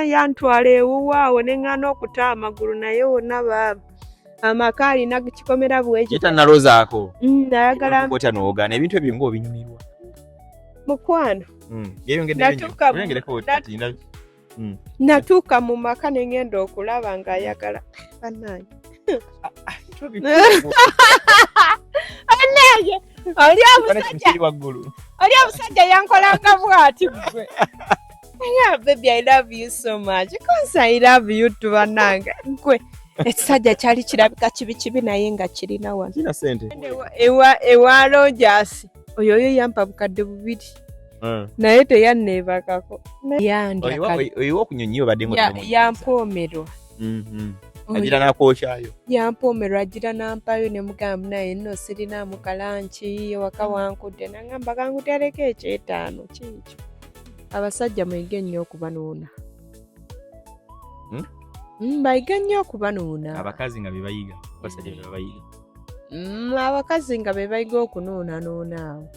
Yantwala ewuwe awo ne ŋŋaana okuta amagulu, naye wonna baaba amaka alina kikomera bweki. Ye tannaloozaako? Nayagala. Otya n'ogaana ebintu ebyo ng'obinyumirwa? Mukwano, Yeeyongeddeyo. Natuuka kati. Natuuka mu maka ne ŋŋenda okulaba ng'ayagala, bannange, bannange, oli omusajja Kiri waggulu. Oli omusajja yankolanga bw'ati. Gwe. Yeah, baby, I love you so much. 'Cause I love you too, bannange. Gwe ekisajja kyali kirabika kibi kibi, naye nga kirina wano. Kina sente. Ewa Rogers oyo yampa 2000, naye teyanneebakako. Yandya kale. Oyiwa okunyonyi obadde ngo Yampoomerwa. Agira n'akwokyayo. Yampoomerwa, agira nampayo ne mugamba, naye nno sirinaamu kalanki ewaka wankudde, nangamba kankutereko ekyetaano. Kiikyo, abasajja muyige nnyo okubanuuna. Bayige nnyo okubanuuna. Abakazi nga bebayiga, abasajja bebayiga. Abakazi nga be bayiga okunuunanuuna awo.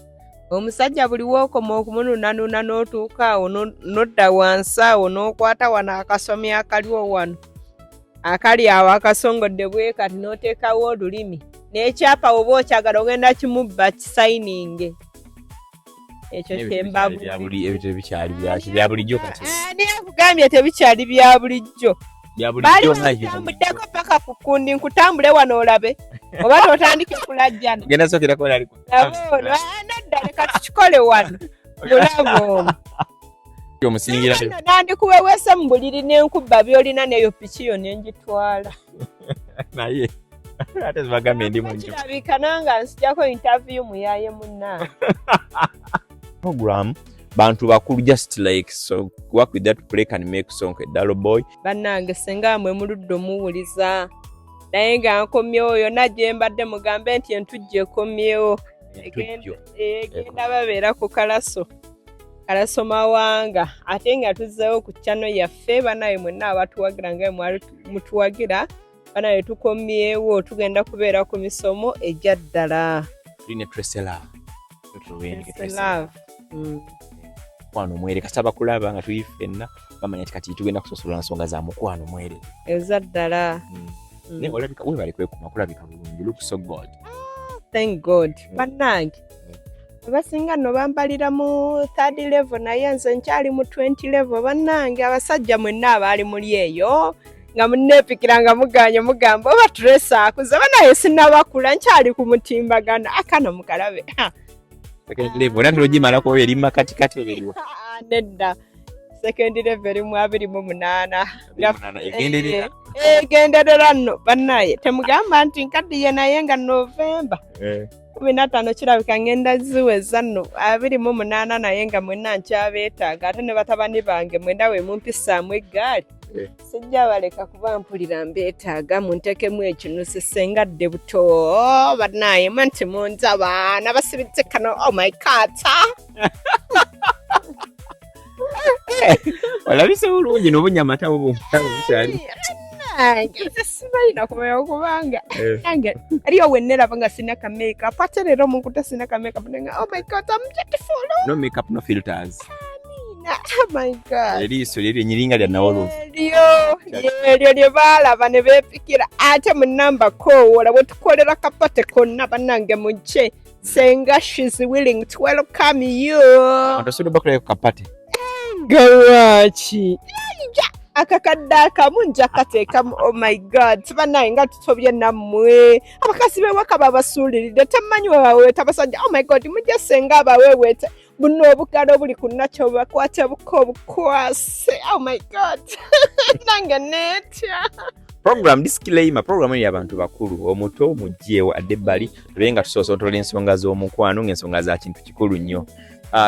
Omusajja buli wookoma okumunuunanuuna n'otuuka awo n'odda wansi awo n'okwata wano akasomi akaliwo wano akali awo akasongodde bwe kati n'oteekawo olulimi n'ekyapa oba okyagala ogenda kimubba kisayininge ekyo. Kyembabuulira. Ebyo tebikyali bya bulijjo kati. Ani akugambye tebikyali bya bulijjo? Bya Baali bulijjo nga bakutambuddeko paka ku kundi. Nkutambule wano olabe oba totandike kulajjana. Genda sookerako oli ali ku Laba ono. Ah, nedda, leka tukikole wano, mulaba ono. Omusingira. Nno nandikuweweese mu buliri n'enkubba by'olina n'eyo piki yo nengitwala. Naye ate zibagambye ndi munju. Kirabika nanga nzijako interview muyaye munnange. Program bantu bakulu, just like so work with that play can make song edalo boy. Bannange, senga mwe muludde omuwuliza, naye nga nkomyewo yonna gye mbadde mugambe nti entujjo ekomyewo. Entujjo. Egenda babeera ku Kalaso, Kalaso Mawanga, ate nga tuzzeewo ku channel yaffe. Banaye mwenna abatuwagira nga mwali mutuwagira, banaye tukomyewo, tugenda kubeera ku misomo egya ddala. Tulina Tracy Love. Tracy Love. Mukwano mwere, kasita bakulaba nga tuli ffenna bamanya nti kati tugenda kusosola nsonga za mukwano mwere. Eza ddala. Naye olabika webale kwekuma, kulabika bulungi, look so good. Thank God. Bannange, abasinga nno bambalira mu third level, naye nze nkyali mu 20 level. Bannange, abasajja mwenna abaali muli eyo nga munneepikira nga muganye mugamba oba Tracy akuze, banaye sinnabakula, nkyali ku mutimbagano. Akano mukalabe. Ha, Second level natera ogimalako eri makatikati oba eriwa? Ah, nedda, second level eri mu 28. Egenderera. Egenderera nno. Bannaye, temugamba nti nkaddiye, naye nga Novemba 15 kirabika ngenda ziweza nno 28, naye nga mwenna nkyabeetaaga. Ate ne batabani bange mwenda we mumpisaamu eggaali, sijja baleka kuba mpulira mbeetaaga. Muntekemu ekinusi senga dde buto. Bannaye, mwe nti munzaba nabasibidde kano. Oh my God. Olabise bulungi n'obunyamata bukyali. Nange nze sibalina kumanya kubanga nange aliyo wenneraba nga sina ka makeup, ate leero munkuta sina ka makeup nenga, oh my God, I'm beautiful. No makeup, no filters. Nina, oh my God. Eriiso lyeryo enyiringa lya nawolovu. Eryo lyeryo lye baalaba ne beepikira. Ate mu namba koowoola bwe tukolera kapate konna. Bannange, mujje, senga she's willing to welcome you. Abantu osobola bakulako kapate? Nga lwaki? Nja akakadde akamu nja kateekamu. Oh my God, bannange, nga tutobye nammwe. Abakazi bewaka babasuuliridde, temumanyi we baweeta abasajja. Oh my God, mujja senga abaweeweete buno obugalo buli ku nakyo bubakwate buko obukwase. Oh my God, nange neetya. Program disclaimer: program eno y'abantu bakulu, omuto mugyewo adde ebbali, tube nga tusoosotola ensonga z'omukwano ng'ensonga za kintu kikulu nnyo.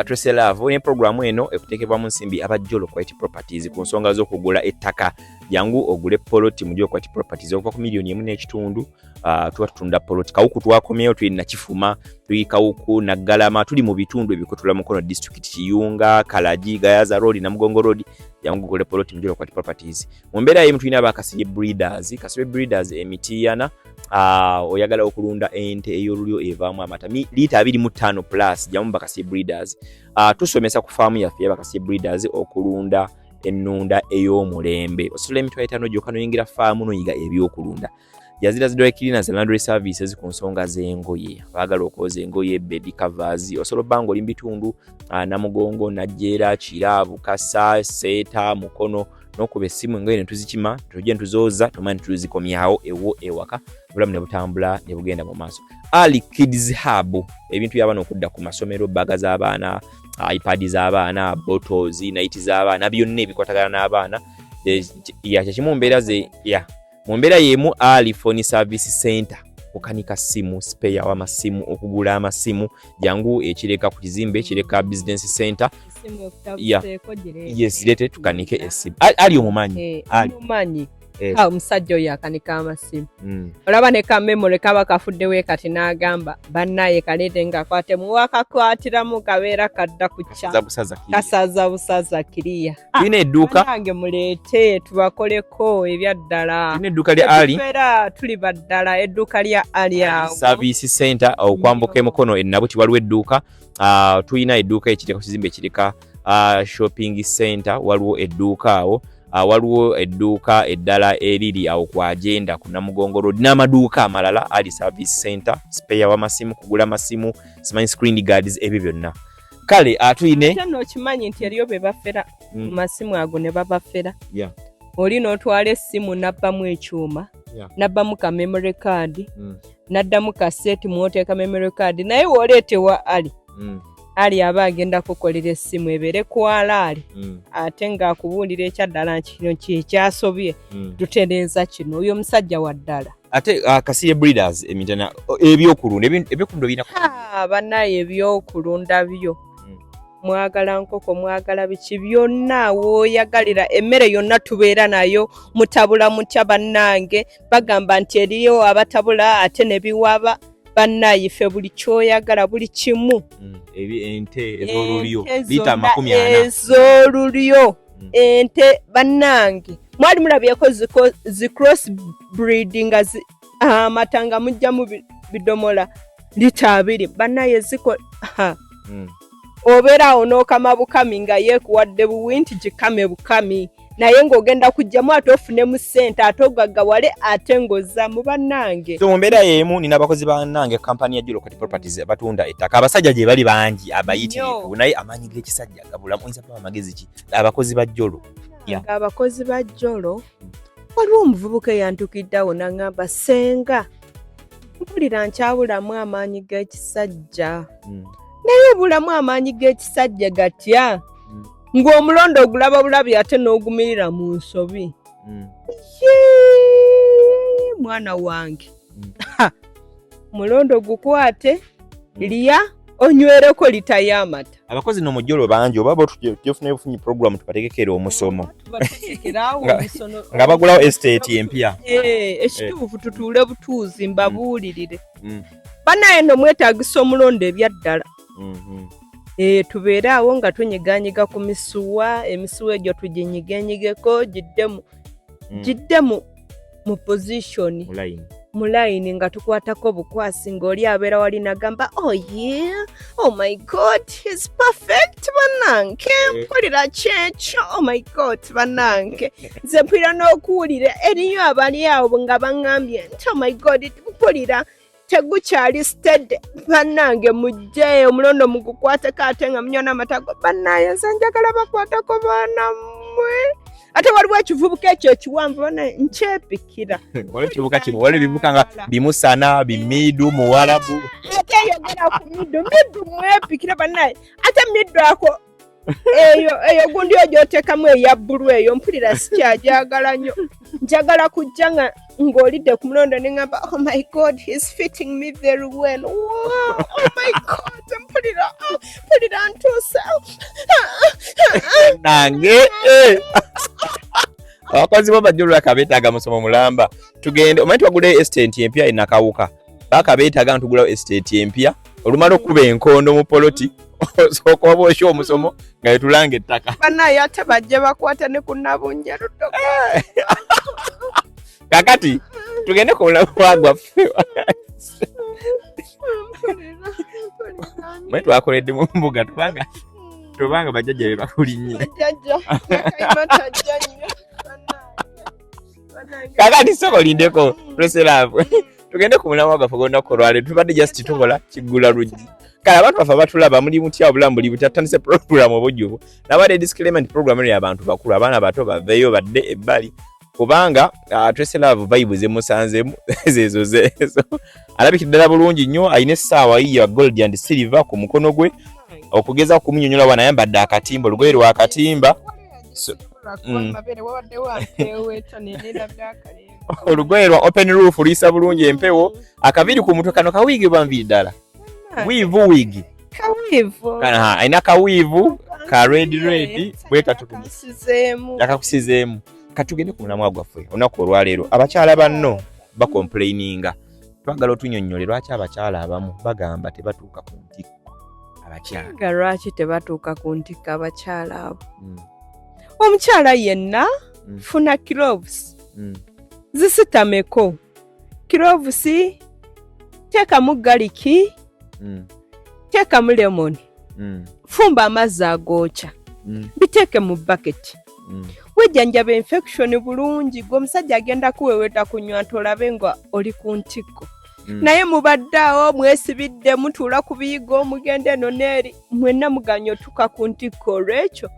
Tracy Love ne programu eno ekuteekebwamu nsimbi aba Jolo Quality Properties ku nsonga z'okugula ettaka. Jangu ogule poloti mu Jolo Quality Properties okuva ku miliyoni 1.5. Tuba tutunda poloti Kawuku, twakomyewo, tuli Nakifuma, tuli Kawuku, Naggalama, tuli mu bitundu ebikutula Mukono District, Kiyunga, Kalagi, Gayaza Road, Namugongo Road. Jangu ogule poloti mu Jolo Quality Properties. Mu mbeera yemu tulina abakasirye Breeders, Kasirye Breeders Emitiyana. Oyagala okulunda ente ey'olulyo evaamu amata liita 25 plus, jamu Bakasirye Breeders. Tusomesa ku faamu yaffe ey'Abakasirye Breeders okulunda ennunda ey'omulembe. Osasula 500 gyokka n'oyingira faamu n'oyiga ebyokulunda. Jazeera Dry Cleaners and Laundry Services ku nsonga z'engoye, abaagala okwoza engoye, bed covers, osobola obba ng'oli mu bitundu Namugongo, Najjeera, Kira, Bukasa, Seeta, Mukono, n'okuba essimu engoye ne tuzikima, tujje ne tuzooza, tumanye ne tuzikomyawo ewo ewaka, obulamu ne butambula ne bugenda mu maaso. Ali Kids Hub, ebintu by'abaana okudda ku masomero, bbaga z'abaana, iPad z'abaana, bottles, night z'abaana, byonna ebikwatagana n'abaana. Ya kyekimu mu mbeera ze ya mu mbeera y'emu. Ali Phone Service Center, kukanika simu, spare w'amasimu, okugula amasimu, jangu ekireka ku kizimbe Kireka Business Center. Essimu ekutabuseeko gireete. Yes, leete tukanike essimu. Ali omumanyi? Ali. Omumanyi. Ha, omusajja oyo akanika amasimu. Olaba ne ka memory kaba kafuddewo kati n'agamba bannaye kaleete ng'akwatemu, wakakwatiramu kabeera kadda ku kya Kasaza busaza kiri. Kasaza busaza kiriya. Tulina edduuka. Bannange muleete tubakoleko ebyaddala. Tulina edduuka lya Ali Tubeera tuli baddala, edduuka lya Ali awo. Service Center okwambuka emukono enabuti waliwo edduuka. Tulina edduuka ekireka ku kizimbe Kireka Shopping Center, waliwo edduuka awo. Waliwo edduuka eddala eriri awo ku Agenda ku Namugongo Road n'amaduuka amalala. Ali Service Center, spare w'amasimu, kugula amasimu, simanyi screen guards, ebyo byonna. Kale tuyine Ate n'okimanyi nti eriyo be bafera mu masimu ago ne babafera. Oli n'otwala essimu n'abbamu ekyuma, n'abbamu ka memory card, n'addamu ka set mw'oteeka memory card, naye w'oleetewa Ali, Ali aba agenda kukolera essimu ebeere kwalaali, ate ng'akubuulira ekyaddala nti kino kyekyasobye, tutereeza kino. Oyo omusajja wa ddala. Ate Kasirye Breeders emitana, ebyokulunda, ebyokulunda birina Ha, bannaye ebyokulunda byo, mwagala nkoko, mwagala biki byonna, wooyagalira emmere yonna tubeera nayo. Mutabula mutya bannange? Bagamba nti eriyo abatabula ate ne biwaba. Bannaye ffe buli kyoyagala, buli kimu. Ente ez'olulyo Ente lita zonna 40. Ez'olulyo. Ente bannange mwali mulabyeko zi cross breed nga amata nga mujjamu bidomola lita 20? Bannaye ziko ha. Obeera awo n'okama bukami nga yeekuwadde buwi nti gikame bukami, naye ng'ogenda kugjamu ate ofunemu ssente ate ogaggawale ate ng'ozzamu, bannange. So mu mbeera y'emu nina abakozi bannange, kampani ya Julocot Properties, batunda ettaka. Abasajja gye bali bangi abayitirivu, naye amaanyi g'ekisajja gabulamu. Oyinza kuba amagezi ki abakozi ba Jolo? Abakozi ba Jolo, waliwo omuvubuka eyantukidde awo n'aŋŋamba, "Senga, mpulira nkyabulamu amaanyi g'ekisajja." Naye obulamu amaanyi g'ekisajja gatya ng'omulondo ogulaba bulabi ate n'ogumirira mu nsobi? Yee, mwana wange. Ha, mulondo gukwate, lya onywereko lita y'amata. Abakozi no mujolo bangi, oba bo tufune bufunyi program tubategekere omusomo. Tubategekerawo omusono. Nga bagulawo estate empya. Eh, ekituufu tutuule butuuzi mbabuulirire. Banaye nno mwetaagisa omulondo ebyaddala. Eh, tubeere awo nga tunyiganyiga ku misuwa, emisuwa egyo tuginyigenyigeko giddemu giddemu mu position, mu layini, nga tukwatako bukwasi, ng'oli abeera wali nagamba, "Oh yeah, oh my God, he's perfect." Bannange mpulira kyekyo, oh my God, bannange nze mpulira n'okuwulira eriyo abali awo nga baŋŋambye nti, "Oh my God, mpulira tegukyali steady." Bannange mujje omulondo mugukwateko ate nga munywa n'amata go. Bannaye nze njagala bakwatako baana mmwe. Ate waliwo ekivubuka ekyo ekiwanvu, banaye nkyepikira. Waliwo ekivubuka kino, waliwo ebivubuka nga bimusana bimiidu muwarabu. Ate yogera ku middu, middu mwepikira bannaye. Ate middu ako eyo eyo gundi oyo gy'oteekamu eya bbulu eyo mpulira sikyajagala nnyo. Njagala kujja nga ng'olidde ku mulondo ne ŋŋamba, "Oh my God, he's fitting me very well. Wow, oh my God, mpulira, oh, mpulira ntuuse." Nange abakozi bo bajjululaka beetaaga musomo mulamba. Tugende, omanyi twaguleyo estate empya enakawuka, baaka beetaaga ntugulawo estate empya. Olumala okuba enkondo mu poloti, osooka oba osya omusomo nga yetulanga ettaka. Banaye ate bajje bakwata ne ku Nabunjeru. Kakati tugende ku mulamu gwaffe. Mwe twakoledde mu mbuga tubanga. Tobanga bajjajja be bakulinnye. Bajjajja Nakayima tajja nnyo. Bannange. Kakati sooka olindeko, Tracy Love. Tugende ku mulamwa gwaffe gw'olunaku olwaleero. Tubadde just tukola kiggula luggi. Kale abantu baffe abatulaba, muli mutya? Obulamu buli butya? Tutandise program obujjuvu. Nabadde disclaimer nti program eno y'abantu bakulu, abaana bato baveeyo badde ebbali, kubanga Tracy Love vibe zemusanzemu zezo zezo. Alabikira ddala bulungi nnyo, alina essaawa yiya gold and silver ku mukono gwe. Okugeza okumunyonyola, wano ayambadde akatimba, olugoye lwa katimba. Amabeere wabadde wampeeweeta nenerabira akalembe. Olugoye lwa open roof, luyisa bulungi empewo. Akabiri ku mutwe, kano kawiigi oba nviiri ddala? Weave, wig. Kaweave. Alina kaweave ka red red bwe kati. Kansizeemu. Yakakusizeemu. Katugende ku mulamwa gwaffe olunaku olwaleero. Abakyala banno bacomplaininga. Twagala otunyonnyole lwaki abakyala abamu bagamba tebatuuka ku ntikko, abakyala. Nga lwaki tebatuuka ku ntikko abakyala abo? Omukyala yenna, funa cloves, zisitameko cloves, teekamu garlic, teekamu lemon, fumba amazzi agookya, biteeke mu baketi, wejjanjaba infection bulungi. Gwe omusajja agenda kuweweeta kunywa nti olabe nga oli ku ntikko. Naye mubadde awo mwesibidde, mutuula ku biyigo, mugenda eno n'eri, mwenna muganya otuuka ku ntikko. Olwekyo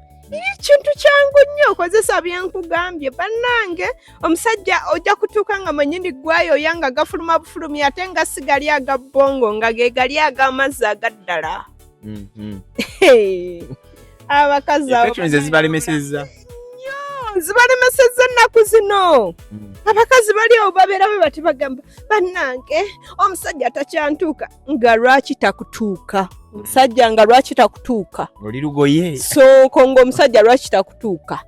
kintu kyangu nnyo, okozesa byenkugambye. Bannange, omusajja ojja kutuuka nga mwenyini gwayoya nga gafuluma bufulumi, ate nga si gali aga bbongo, nga ge gali ag'amazzi agaddala. Abakazi abo Infections ezibalemesezza. Nnyo zibalemesezza ennaku zino. Abakazi bali awo babeera bwe bati, bagamba, "Bannange, omusajja takyantuuka." Nga lwaki takutuuka omusajja? Nga lwaki takutuuka? Oli lugoye. Sooko nga omusajja lwaki takutuuka?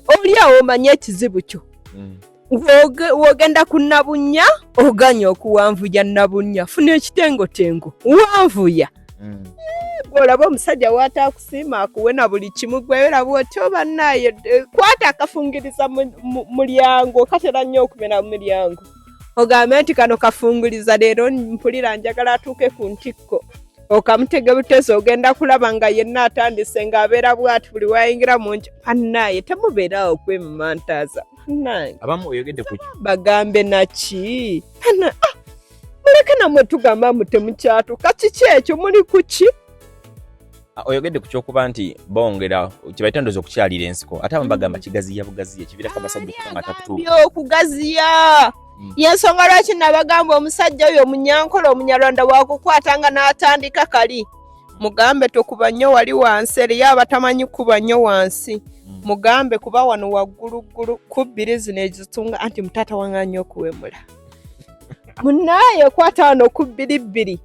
Oli awo omanye ekizibu kyo. W'ogenda ku nabunnya, oganya okuwanvuya nabunnya, funa ekitengotengo, wanvuya. Gwolaba omusajja waatakusiima akuwe na buli kimu, gweweraba otyo. Bannaye, kwata akafungiriza mu mulyango, katera nnyo okubeera mu miryango, ogambe nti kano kafungiriza, leero mpulira njagala atuuke ku ntikko. Okamutege butezi, ogenda kulaba nga yenna atandise ng'abeera bwati buli wayingira mu nju. Bannaye, temubeeraawo kwemumantaaza, bannange. Abamu oyogedde ku Bagambe naki? Bana, ah, muleke nammwe tugamba mbu temukyatuka. Kiki ekyo? Muli ku ki? Ah, oyogedde ku kyokuba nti bongera kyebayita ndowooza okukyalira ensiko, ate abamu bagamba kigaziya bugaziya, kiviirako abasajja okuba nga takutuuka. Okugaziya. Yensonga lwaki nabagamba omusajja oyo omunyankole omunyarwanda wakukwata nga n'atandika kali, mugambe tokuba nnyo wali wansi. Eriyo abatamanyi kuba nnyo wansi. Mugambe kuba wano wagguluggulu ku bbiri zino ezitunga anti mutaata wange nnyo okuwemula. Munaaye, kwata wano ku bbiri bbiri.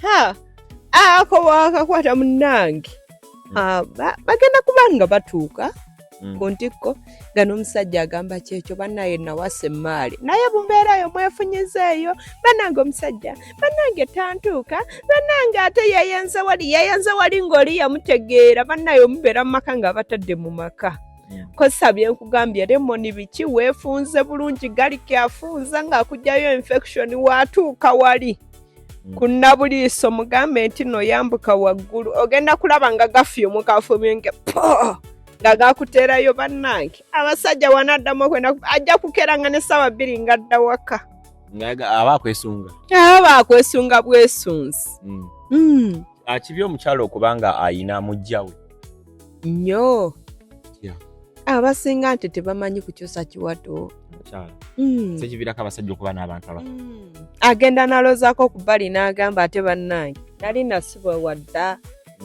Ha, ako wakakwata munnange. Ah, bagenda kuba nga batuuka ku ntikko, nga n'omusajja agamba kyekyo, "Bannaye, nawasa emaali." Naye bumbeerayo mwefunyizeeyo, "Bannange, omusajja bannange tantuuka, bannange, ate yeyenze wali, yeyenze wali," ng'oli yamutegeera. Bannaye, omubeera mu maka nga abatadde mu maka. Kozesa byenkugambye, lemon, biki, weefunze bulungi, garlic afunza ng'akugyayo infection. Waatuuka wali ku nabuliiso, mugambe nti noyambuka waggulu, ogenda kulaba nga gafyumuka afumye po nga gakuteerayo. Bannange, abasajja wanaddamu okwenda ajja kukeera nga ne ssaawa 2 nga adda waka. Nga aba akwesunga. Aba akwesunga bwesunzi. Kibi omukyala okuba nga ayina mujja we? Nnyo. Yeah. Abasinga nti tebamanyi kukyusa kiwato. Omukyala sekiviirako abasajja okuba n'abantu aba Agenda nalozaako ku bbali n'agamba, "Ate bannange, nali nasibwa wadda."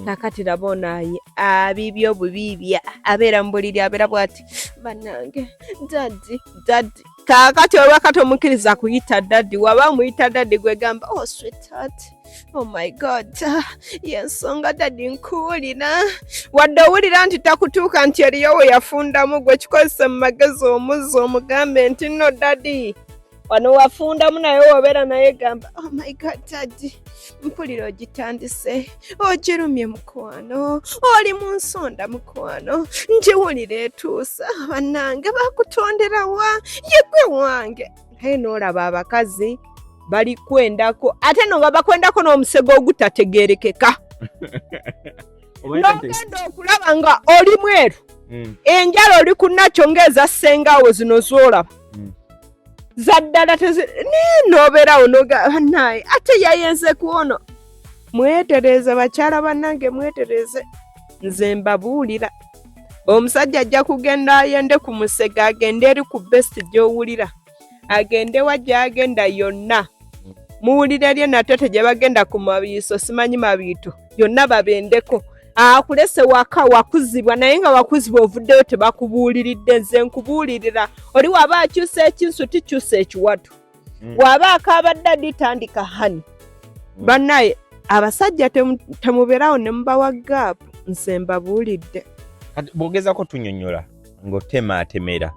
Kakati laba ono abiibya obubiibya, abeera mu buliri, abeera bw'ati, "Bannange, daddy, daddy." Kaakati olwakati omukkiriza kuyita daddy, waba omuyita daddy, gwegamba, "Oh sweetheart, oh my God, yensonga daddy nkuwulira." Wadde owulira nti takutuuka, nti eriyo we yafundamu, gwe kikozese mu magezi, omuzzi omugambe nti no daddy, wano wafundamu, naye wobeera naye gamba, "Oh my God daddy, mpulira ogitandise, ogirumye mukwano, oli mu nsonda mukwano, ngiwulira etuusa. Bannange, bakutonderawa yegwe wange." Naye n'olaba abakazi bali kwendako, ate no nga bakwendako n'omusego ogutategerekeka. N'ogenda okulaba nga oli mweru, enjala oli ku nakyo ng'eza ssengaawo zino z'olaba zaddala noobeerawo noga naye ate yayenze ku ono. Mwetereeze bakyala bannange, mwetereeze. Nze mbabuulira, omusajja ajja kugenda ayende ku musege, agende eri ku best gy'owulira, agende wa gy'agenda yonna, muwulire lye nate gye bagenda ku mabiiso, simanyi mabiito yonna babendeko, akulese waka wakuzibwa. Naye nga wakuzibwa ovuddeyo tebakubuuliridde. Nze nkubuulirira, oli waba akyusa ekinsu, tikyusa ekiwato. Waba akaaba, "Daddy," tandika "Honey." Bannaye abasajja temubeerawo ne mubawa gap. Nze mbabuulidde. Kati bw'ogezako tunyonnyola ng'otemaatemera,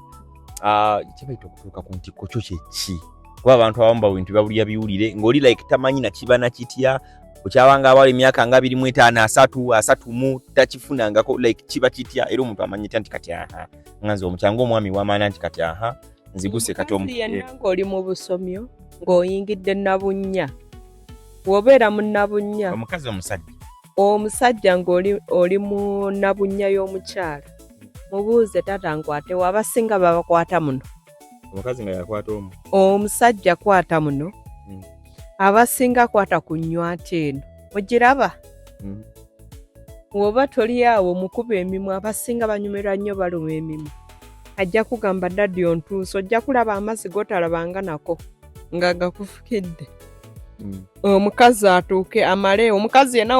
kyebayita okutuuka ku ntikko kyo kyeki? Kuba abantu abamu babintu babulya biwulire ng'oli like tamanyi nakiba nakitya, okyabanga abala emyaka nga 25, 30, 30, takifunangako. Like kiba kitya? Era omuntu amanyi tya nti kati aha, nga nze omukyanga omwami wamaana, nti kati aha, nziguse kati? Omukazi yenna ng'oli mu busomyo, ng'oyingidde nabunnya, bw'obeera mu nabunnya. Omukazi, omusajja? Omusajja ng'oli oli mu nabunnya y'omukyala, mubuuze, "Tata, nkwate?" Abasinga babakwata muno. Omukazi nga yakwata omu? Omusajja kwata muno. Abasinga kwata ku nywata eno, ogiraba? Bw'oba toli awo, mukuba emimwa. Abasinga banyumirwa nnyo baluma emimwa. Ajja kugamba, "Daddy, ontuuse." Ojja kulaba amazzi gotalabanga nako nga gakufukidde. Omukazi atuuke amale. Omukazi yenna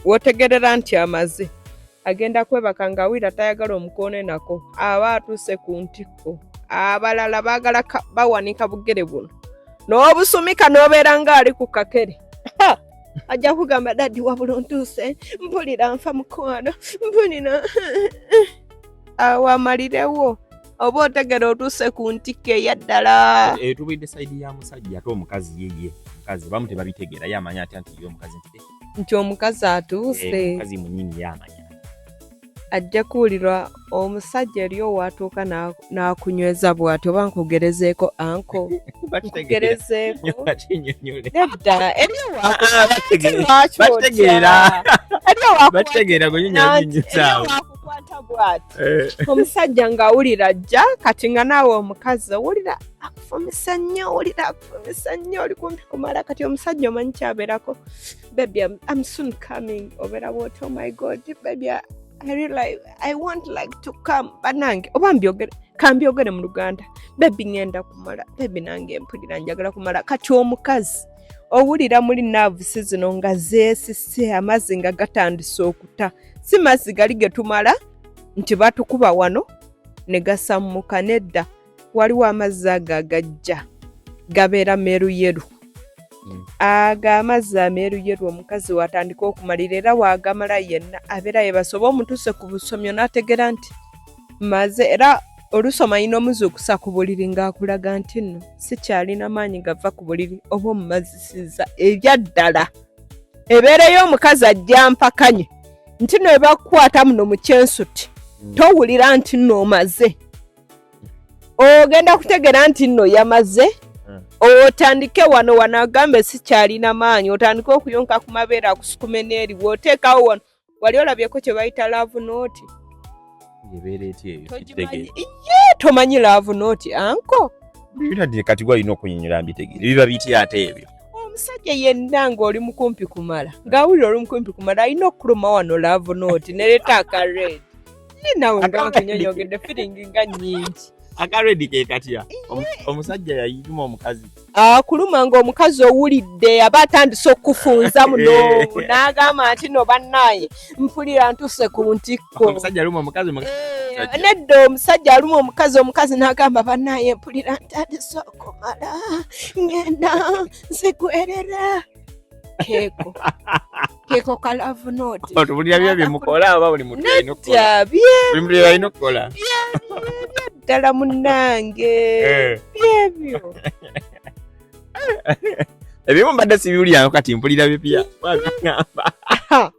wotegerera nti amaze, agenda kwebaka ng'awulira tayagala omukoone nako, aba atuuse ku ntikko. Abalala baagala bawanika bugere buno n'obusumika n'obeera ng'ali ku kakere. Ha! Ajja kugamba, "Daddy, wabula ontuuse, mpulira nfa, mukwano, mpulira." Awo amalirewo, oba otegera otuuse ku ntikko eyaddala. Tubulidde side ya musajja, ate omukazi yeye omukazi bamu tebabitegeera. Ye amanya atya nti ye omukazi nti nti omukazi atuuse? Omukazi munyini ye amanya? Ajja kuwulirwa omusajja eri owaatuuka n'akunyweza bw'ati. Oba nkugerezeeko, anko nkugerezeeko? Bakinyonyole. Nedda, eri Bakitegeera. Eri Bakitegeera gwenyonyonyonyosaawo. owakukwata bw'ati, omusajja ng'awulira ajja kati, nga naawe omukazi owulira akufumisa nnyo, owulira akufumisa nnyo, oli kumpi kumala. Kati omusajja omanyi kyabeerako, "Baby, I'm soon coming." Obeera bwoti, "Oh my God, baby, I really like, I want like to come." Banange, oba mbyogere, kambyogere mu Luganda. "Baby, ngenda kumala. Baby, nange mpulira njagala kumala." Kati omukazi owulira muli nerves zino nga zeesise, amazzi nga gatandise okuta. Si mazzi gali ge tumala nti batukuba wano ne gasammuka, nedda. Waliwo amazzi ago agajja gabeera meeruyeru. Ago amazzi ameeruyeru omukazi watandika okumalira, era waagamala yenna abeera yebasa, oba omutuuse ku busomyo n'ategera nti maze. Era oluusi omanyi n'omuzuukusa ku buliri ng'akulaga nti nno sikyalina maanyi gava ku buliri, oba omumazisiza ebyaddala. Ebeereyo omukazi ajja mpakanye nti no ebakukwata muno mu kyensuti, towulira nti nno omaze. Ogenda kutegera nti nno yamaze, otandike wano wano agambe sikyalina maanyi, otandike okuyonka ku mabeere, akusukume n'eri bw'oteekawo wano. Wali olabyeko kye bayita love knot? Ebeera etya eyo? Togimanyi? Ye, tomanyi love knot, anko? Kati kati gwalina okunyonyola mbitegeere. Biba bitya ate ebyo? Omusajja yenna ng'oli mukumpi kumala, ng'awulira oli mukumpi kumala, alina okuluma wano, love knot nereeta aka red. Nawe nga nkunyonyogedde, feeling nga nnyingi. Aka red ke katya? Omusajja yayiruma omukazi? Akuluma ng'omukazi owulidde aba atandise okufunza muno, n'agamba nti no bannaaye, mpulira ntuse ku ntikko. Omusajja aluma omukazi? Nedda, omusajja aluma omukazi. Omukazi n'agamba, "Bannaaye, mpulira ntandise okumala, ngenda nzigwerera." Keeko keeko ka love knot. Otubulira byo byemukola oba buli muntu alina okukola? Nedda. Buli muntu alina okukola? Ddala munnange, byebyo. Ebimu mbadde sibiwuliranga, kati mpulira bipya. Wabigamba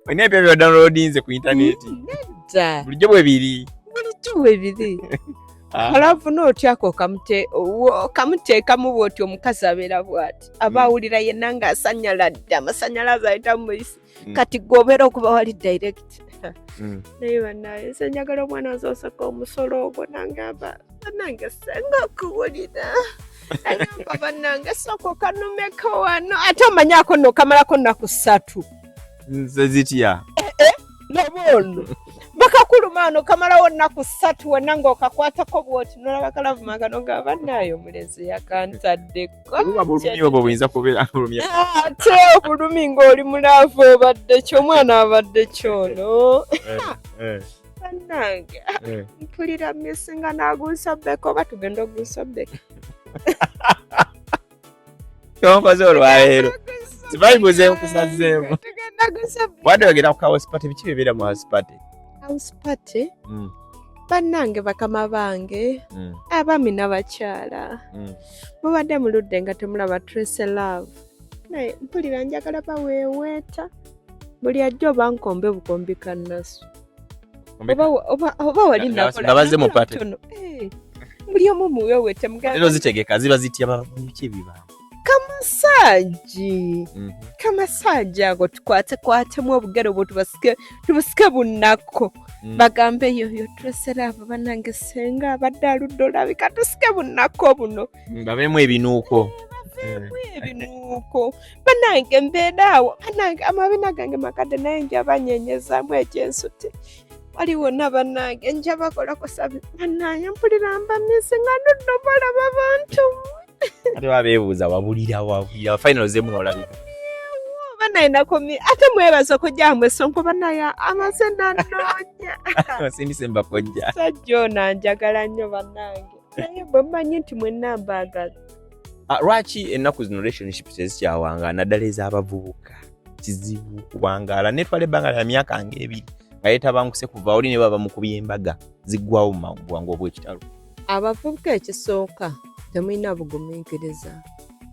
olina ebipya byadownloadinze ku intaneti? Nedda. Bulijjo bwe biri? Bulijjo bwe biri. Ka love note ako kamuteekamu bwoti, omukazi abeera bwati, aba awulira yenna ng'asanyaladde, amasanyalaze ayita muyisi. Kati gwobeera okuba wali direct. Naye bannaye, nze njagala omwana nzoseka omusolo ogwo, nangamba, "Bannange, senga okuwulira," agamba, "Bannange, sooka okanumeko wano." Ate omanyako nno okamalako nnaku 3. Nze zitya? Noba ono bakakuluma ano, kamalawo nnaku 3 wonna ng'okakwatako bwoti, nolaba ka love mark, nogamba, "Bannaayo, omulenzi yakantaddeko." Buba bulumi obwo, buyinza kubeera bulumya. Ate obulumi ng'oli mu love, obadde ki, omwana abadde kyono. Bannange, mpulira misinga n'agunsobbeka, oba tugenda ogunsobbeka. Kyonkoze olwaleero sibayibuze, nkusazeemu. Tugenda gusobbeka. Wadde ogenda ku house party, biki bibeera mu house party? House party? Bannange, bakama bange, abaami n'abakyala, mubadde muludde nga temulaba Tracy Love, naye mpulira njagala baweeweeta buli ajja, oba nkombe bukombi kannasu, oba wali Nga bazze mu party. Nakola. Buli omu muweeweete. Leero mugamba zitegeka ziba zitya? Biki ebiba? Kamasaagi, kamasaagi ago tukwatekwatemu obugere obwo, tubasike tubusike bunnako. Bagambe, "Yoyo Tracy Love, bannange, senga abadde aludde olabika, tusike bunnako buno." Babeemu ebinuuko. Ebinuuko, bannange, mbeera awo, bannange, amabina gange makadde, naye njabanyenyezaamu ekyensuti waliwo na, bannange, nja bakolako sabi. Bannange, mpulira mbamisi nga ndudde balaba bantu. Ate babeebuuza, wabulira wabulira final zemu olabika. Banaye, nakomi ate mwebaza okujja esonko, banaye, amaze nanoonya. Osindise mbakojja. Sajja ono anjagala nnyo, bannange, naye bwe mmanyi nti mwenna mbaagala. Ah, lwaki ennaku zino relationships tezikyawangaala, naddala ez'abavubuka? Kizibu kuwangaala, netwala ebbanga lya myaka ngaebiri nga yetabanguse kuva oli ne baba mukubye embaga, ziggwawo mu bwangu obw'ekitalo. Abavubuka, ekisooka temulina bugumiikiriza.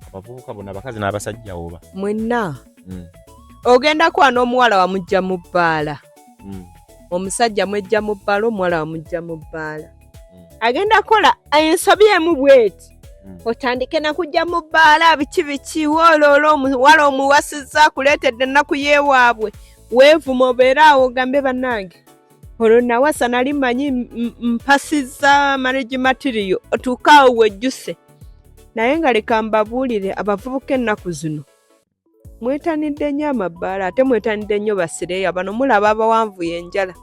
Abavubuka bonna, abakazi n'abasajja, oba? Mwenna. Ogenda kwana omuwala, wamujja mu bbaala. Omusajja mwejja mu bbaala, omuwala wamujja mu bbaala. Agenda kukola ensobi emu bweti, otandike nakujja mu bbaala, biki biki, wooloola omuwala omuwasizza, akuleetedde ennaku yeewaabwe, weevuma, obeere awo ogambe, "Bannange, olwo nawasa nali mmanyi mpasizza marriage material." Otuuke awo wejjuse. Naye nga leka mbabuulire, abavubuka ennaku zino mwetanidde nnyo amabbaala, ate mwetanidde nnyo basireeya bano mulaba abawanvuya enjala.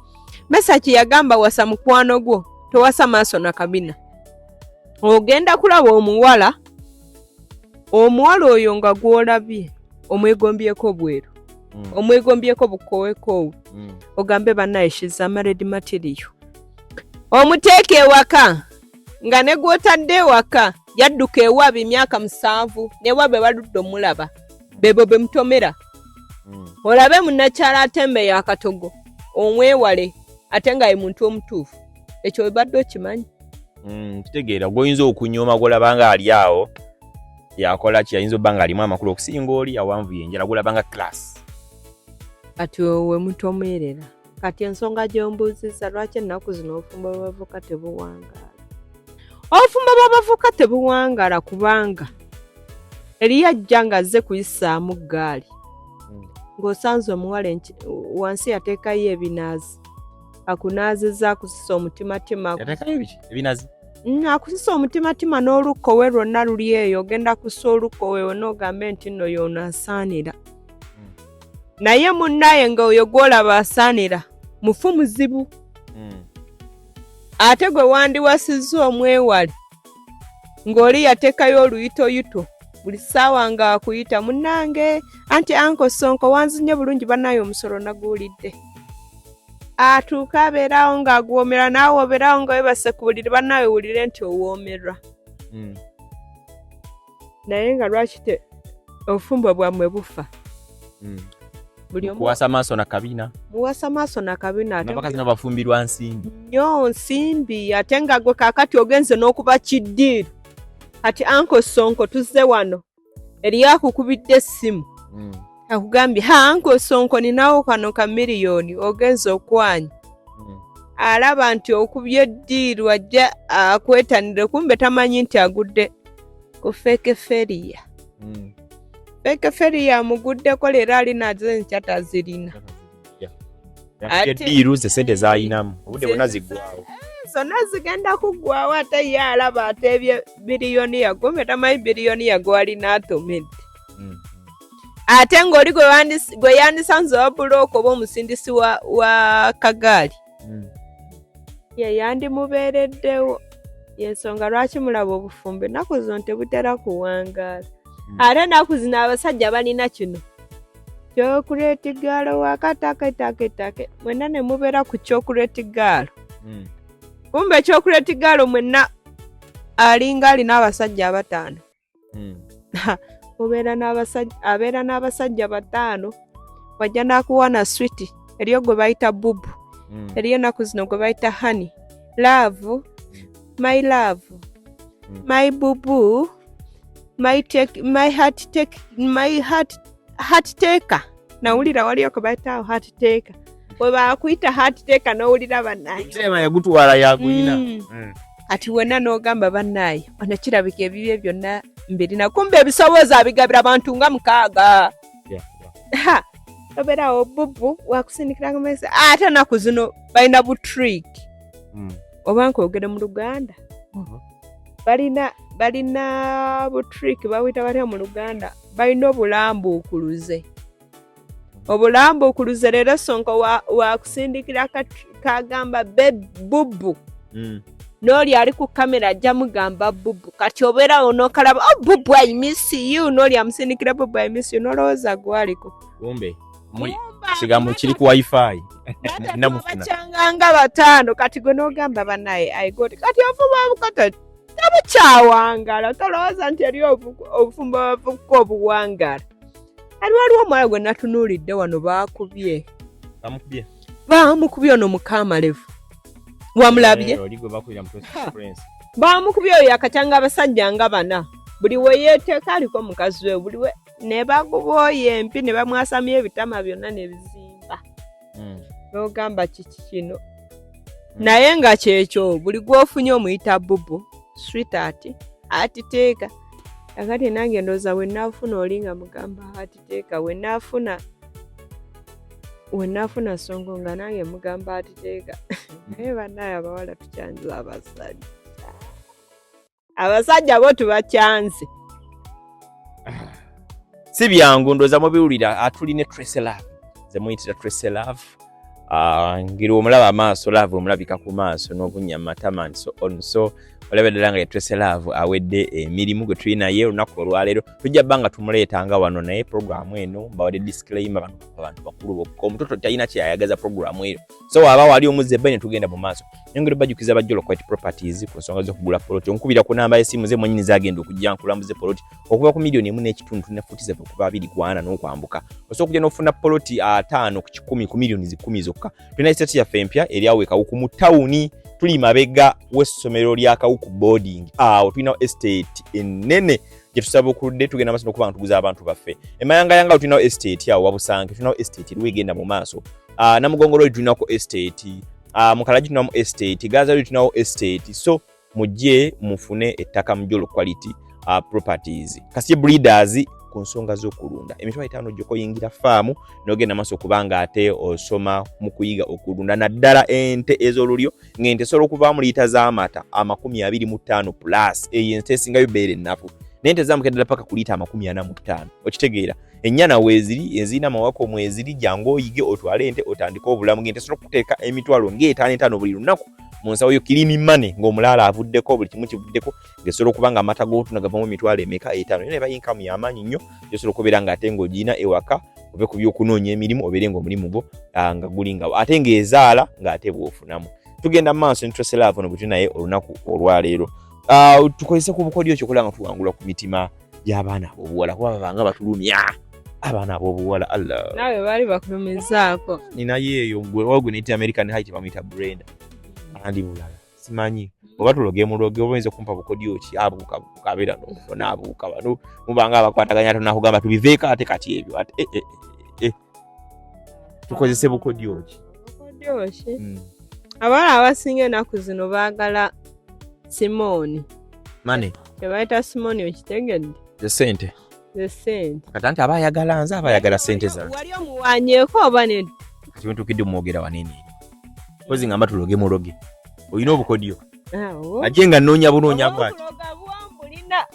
Mesaki yagamba, "Wasa mukwano gwo, towasa maaso na kabina." Ogenda kulaba omuwala, omuwala oyo nga gw'olabye omwegombyeko bweru, omwegombyeko bukowekoowe, ogambe, "Bannaye, she's a married material." Omuteeka ewaka, nga ne gw'otadde ewaka yadduka ewaabwe emyaka 7, newaabwe baludde omulaba, bebo be mutomera. Olabe munnakyalo atembeyo akatogo, omwewale, ate nga ye muntu omutuufu. Ekyo webadde okimanyi? Kitegeera gwoyinza okunyooma, gwolaba nga ali awo yakola ki, ayinza obba nga alimu amakulu okusinga oli awanvuye enjala gwolaba nga class. Kati we mutomeerera. Kati ensonga gy'ombuuzizza, lwaki ennaku zino obufumbo bw'abavubuka tebuwangaala? Obufumbo bw'abavubuka tebuwangaala kubanga eriyo ajja ng'azze kuyisaamu ggaali, ng'osanze omuwala wansi yateekayo ebinaazi, akunaazizza, akusisa omutimatima. Yateekayo biki? Ebinazi? Akusisa omutimatima n'olukkowe lwonna luli eyo, ogenda kussa olukkowe wonna ogambe nti nno y'ono asaanira. Naye munnaye nga oyo gw'olaba asaanira mufu muzibu, ate gwe wandiwasizza omwewale, ng'oli yateekayo oluyitoyito buli ssaawa ng'akuyita, "Munnange, anti anko Sonko wanzinye bulungi, bannaye, omusolo naguwulidde." Atuuka abeerawo ng'aguwoomerwa, naawe obeerawo nga webase ku buliri, bannaawe, wulire nti owoomerwa. Naye nga lwaki te obufumbo bwammwe bufa? Buli omu Kuwasa maaso na kabina. Muwasa maaso na kabina, ate N'abakazi nabo bafumbirwa nsimbi. Nnyo nsimbi, ate nga gwe kaakati ogenze n'okuba kiddiiru. Kati anko Sonko tuzze wano, eriyo akukubidde essimu, akugambye, "Ha, anko Sonko, ninawo kano ka miliyoni," ogenze okwanya. Alaba nti okubye eddiiru ajja akwetanire, kumbe tamanyi nti agudde ku fake feriya. Fake feriya amuguddeko, leero alina enkya tazirina. Eddiiru ze sente zayinamu obudde bwonna ziggwawo. Zonna zigenda kuggwawo, ate ye alaba ateebye biliyoniya, kumbe tamanyi biliyoniya gwalina atomedde. Ate ng'oli gwe yandisanze owa bulooka oba omusindisi wa kagaali, ye yandimubeereddewo. Yensonga lwaki mulaba obufumbo ennaku zino tebutera kuwangaala. Ate ennaku zino abasajja balina kino chocolate girl wakataketakeetake, mwenna ne mubeera ku chocolate girl. Kumbe chocolate girl mwenna alinga alina abasajja abataano. Mubeera n'abasajja, abeera n'abasajja bataano, wajja n'akuwa na sweetie. Eriyo gwe bayita bubu, eriyo ennaku zino gwe bayita honey, love, my love, my bubu, my take, my heart take, my heart, heart taker. Nawulira waliyo ke bayitawo heart taker. Bwe bakuyita heart taker n'owulira bannaye. Tema yagutwala yaguyina. Kati wenna n'ogamba bannaye ono kirabika ebibye byonna mbirina, kumbe ebisoboozi abigabira abantu nga 6. Ha, obeerawo bubu wakusindikira message. Ate ennaku zino balina bu trick. Oba nkwogere mu Luganda, balina bu trick, bawita batya mu Luganda? Balina obulambuukuluze. Obulambuukuluze leero Sonko wakusindikira kagamba be bubu. N'oli ali ku kamera ajja mugamba bubu. Kati obeerawo n'okalaba, oh bubu, I miss you. N'oli amusindikira bubu, I miss you, n'olowooza gwaliko. Kumbe kigambo kiri ku wifi. Namufuna. Bakyanganga bataano. Kati gwe n'ogamba bannaye I got. Kati ofuba obukoto tabukyawangala, tolowooza nti eri obufumbo bavubuka obuwangala. Ali waliwo omuwala gwe natunuulidde wano baakubye. Bamukubye. Baamukubye ono mukaamalevu, wamulabye? Oli gwe bakubira mu press conference. Baamukubye oyo akacyanga abasajja nga bana, buli we yeeteeka aliko mukazi we, buli we ne baguba oyo empi ne bamwasamya ebitama byonna ne bizimba. N'ogamba kiki kino? Naye nga kyekyo, buli gw'ofunye omuyita bubu, sweetheart, atiteeka. Akati nange ndowooza we naafuna oli nga mugamba atiteeka, we naafuna Sonko nga nange mugamba atiteeka. Naye bannaye abawala tukyanze abasajja, abasajja bo tubakyanze. Si byangu, ndowooza mubiwulira. Atuli ne Tracy Love, ze muyitira Tracy Love. Ngeri omulaba amaaso, love omulabika ku maaso n'obunnya mu matama and so on. So olaba ddala nga ye Tracy Love awedde emirimu gwe tuli naye olunaku olwaleero. Tujja bba nga tumuleetanga wano, naye programu eno mbawadde disclaimer, bano abantu bakulu bokka, omutoto talina kyeyayagaza programu eyo. So waba wali omuzza ebbayi ne tugenda mu maaso. Nyongera bajjukiza bajjolo Quality Properties ku nsonga z'okugula poloti. Onkubira ku namba y'essimu ze mwennyini zagenda okujja nkulambuze poloti okuva ku miliyoni 1.5, tulina futi zaffe okuva 24 n'okwambuka. Osobola okujja n'ofuna poloti 50 ku 100 ku miliyoni 10 zokka. Tulina estate yaffe empya eri awo e Kawuku mu tawuni, tuli mabega w'essomero lya Kawuku boarding. Awo tulinawo estate ennene gye tusaba okuludde tugenda maaso n'okuba nga tuguza abantu baffe. Emayangayanga awo tulinawo estate, awo Wabusanke tulinawo estate eriwo egenda mu maaso. Namugongo Road tulinako estate, Mukalagi tulinamu estate, Gaza Road tulinawo estate. So mujje mufune ettaka mu Jolo Quality Properties. Kasye Breeders ku nsonga z'okulunda, 50,000 gyokka oyingira faamu n'ogenda maaso okubanga ate osoma mu kuyiga okulunda, naddala ente ez'olulyo, ng'ente esobola okuvaamu liita z'amata 25 plus. Eyo ente esingayo beera ennafu, naye ente zambuka ddala paka ku liita 45. Okitegeera? Ennyana weeziri, ezirina amawako mweziri. Jangu oyige, otwale ente, otandike obulamu, ng'ente esobola okuteeka emitwalo ng'etaano etaano buli lunaku mu nsawo yo, clean money, ng'omulaala avuddeko, buli kimu kivuddeko, ng'esobola okuba nga amata g'otunda gavamu emitwalo emeka? 5. Naye eba income y'amaanyi nnyo gyosobola okubeera ng'ate ng'ogirina ewaka, ove ku by'okunoonya emirimu, obeere ng'omulimu gwo nga guli nga ate ng'ezaala ng'ate bw'ofunamu. Tugenda mu maaso ne Tracy Love ono bwe tuli naye olunaku olwaleero. Tukozese ku bukodyo ki okulaba nga tuwangula ku mitima gy'abaana ab'obuwala, kuba babanga batulumya abaana ab'obuwala? Allah. Naawe baali bakulumizaako. Ninayo eyo gwe neyita American Height, bamuyita Brenda, andi bulala simanyi oba tuloge muloge oba oyinza okumpa bukodyo ki? Abuuka buuka, abeera nofuna abuuka bano mubanga abakwataganya, tonakugamba tubiveeko ate kati ebyo ate eh, eh, eh. Tukozese bukodyo ki? Bukodyo ki? Abawala abasinga ennaku zino baagala simooni. Money. Kyebayita simooni okitegedde? Ze ssente. Ze ssente. Kati anti aba ayagala nze, aba ayagala ssente zange. Wali omuwanyeeko oba nedda? Kati wentuukidde omwogera wanene. Kozi ngamba tuloge muloge. Olina obukodyo. Ajje nga nnoonya bunoonya bwati.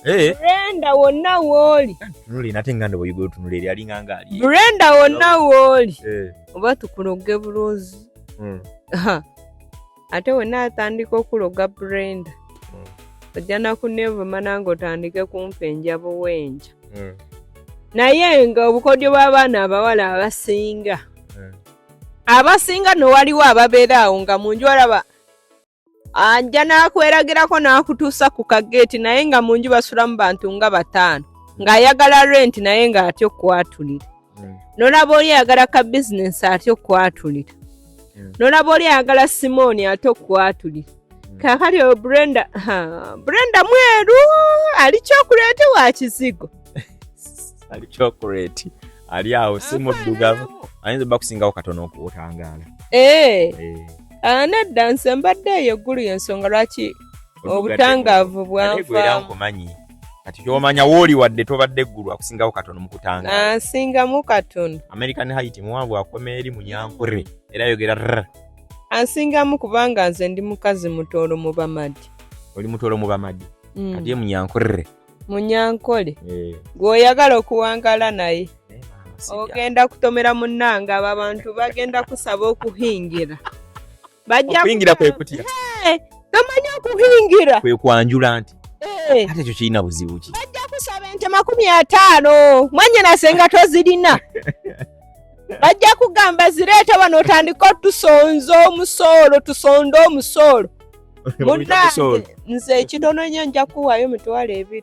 Eh. Brenda wonna wooli. Tunule nate nganda bw'oyiga otunula eri alinga nga ali. Brenda wonna wooli. Eh. Oba tukuloge bulozi. Ate wenna atandika okuloga Brenda. Ojja nakuneevuma nange otandike kumpa enjabo wenja. Naye nga obukodyo bw'abaana abawala abasinga. Abasinga no waliwo ababeera awo nga mu nju olaba ajja n'akweragirako n'akutuusa ku kageeti naye nga mu nju basulamu bantu nga 5 ng'ayagala rent naye ng'atya okwatulira. N'olaba oli ayagala ka bizinensi atya okwatulira. N'olaba oli ayagala simooni atya okwatulira. Kaakati oyo Brenda, Brenda mweru ali chocolate wa kizigo. Ali chocolate ali awo si muddugavu, ayinza obba kusingawo katono okutangaala. Nedda nze mbadde eyo eggulu y'ensonga lwaki obutangaavu bwanvaamu. Nkumanyi kati ky'omanya wooli wadde tobadde eggulu akusingawo katono mu kutangaala. Ansingamu katono. American height muwanvu akoma eri munyankore era ayogera rr. Ansingamu kubanga nze ndi mukazi mutoolo mu Bamadi. Oli mutoolo mu Bamadi. Kati ye munyankore. Munyankole. Gw'oyagala okuwangala naye. Ogenda kutomera munnange abo abantu bagenda kusaba okuhingira. Bajja okuhingira kwe kutya. Tomanyi okuhingira. Kwe kwanjula nti. Ate ekyo kirina buzibu ki? Bajja kusaba ente 50 mwannyinaze nga tozirina. Bajja kugamba zireete wano otandike otusonza omusoolo, tusonde omusoolo. Munnange nze ekitono nnyo nja kuwaayo 20,000.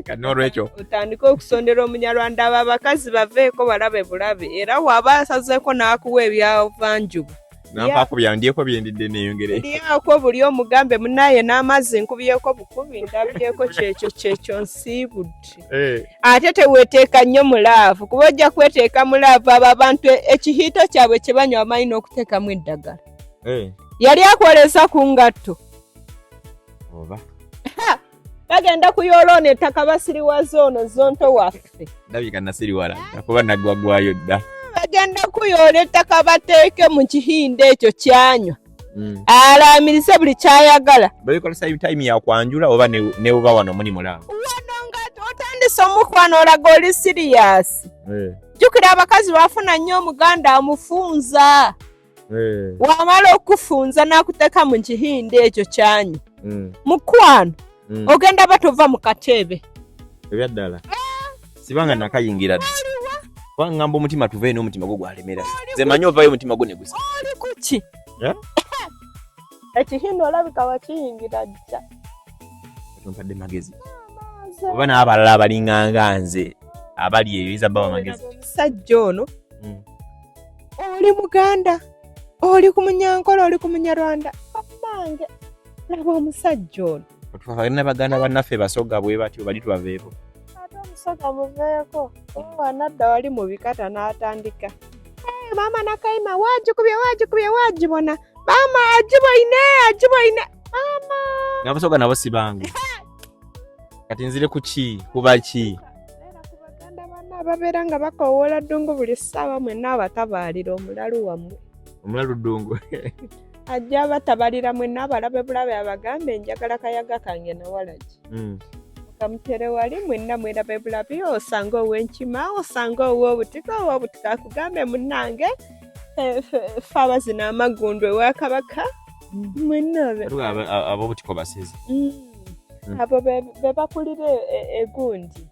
Kati n'olwekyo otandike okusondera Omunyarwanda abo abakazi baveeko balabe bulabe, era w'aba asazeeko n'akuwa ebyavanjuba. Nampaako byandyeko byendidde neeyongere. Lyako buli omugambe munnaye n'amazzi nkubyeko bukubi ndabyeko kyekyo kyekyo nsiibudde. Ate teweeteeka nnyo mu laavu kuba ojja kweteeka mu laavu abo abantu ekihiito kyabwe kye banywa bamanyi n'okuteekamu eddagala. Yali akwolesa ku ngatto. Oba. Bagenda kuyoola ono ettaka basiriwaza ono zonto waffe. Ndabika nasiriwala kuba naggwagwayo dda. Bagenda kuyoola ettaka bateeke mu kihindo ekyo kyanywa. Alaamirize buli kyayagala. Babikozesa time ya kwanjula oba ne oba wano muli mulaavu? Wano nga otandise omukwano olaga oli siriyasi. Jjukira abakazi bafuna nnyo Omuganda amufunza. Wamala okufunza n'akuteeka mu kihindo ekyo kyanywa. Mukwano ogenda batova mu katebe. Ebya ddala. Sibanga nakayingira dda. Kuba ngamba omutima tuveeyo n'omutima gwo gwalemera. Nze manyi ovaayo omutima gwo ne gusa. Oli ku ki? Ekihindo olabika wakiyingira dda. Tompadde magezi. Oba n'abalala abalinganga nze abali eyo oyinza bbawa magezi. Omusajja ono oli Muganda, oli ku Munyankole, oli ku Munyarwanda. Bannange laba omusajja ono. Otwafagana baganda bannaffe Basoga bwe batyo bali tubaveeko. Ate Omusoga muveeko. Oba nadda wali mu bikata n'atandika. Maama Nakayima waagikubye waagikubye waagibona. Maama agiboine agiboine. Maama. N'Abasoga nabo si bangu. Kati nzire ku ki? Kuba ki? Beera ku baganda banna ababeera nga bakoowoola ddungu buli ssaawa mwenna abatabaalira omulalu wammwe. Omulalu ddungu. Ajja abatabalira mwenna abalabe bulabe abagambe njagala kayaga kange nawalagi. Kamutere wali mwenna mwerabe bulabi osanga ow'enkima osanga ow'obutiko ow'obutiko akugambe munnange ffe abazina amagundu ewa Kabaka mwenna ab'obutiko basezi. Abo be bakulira egundi.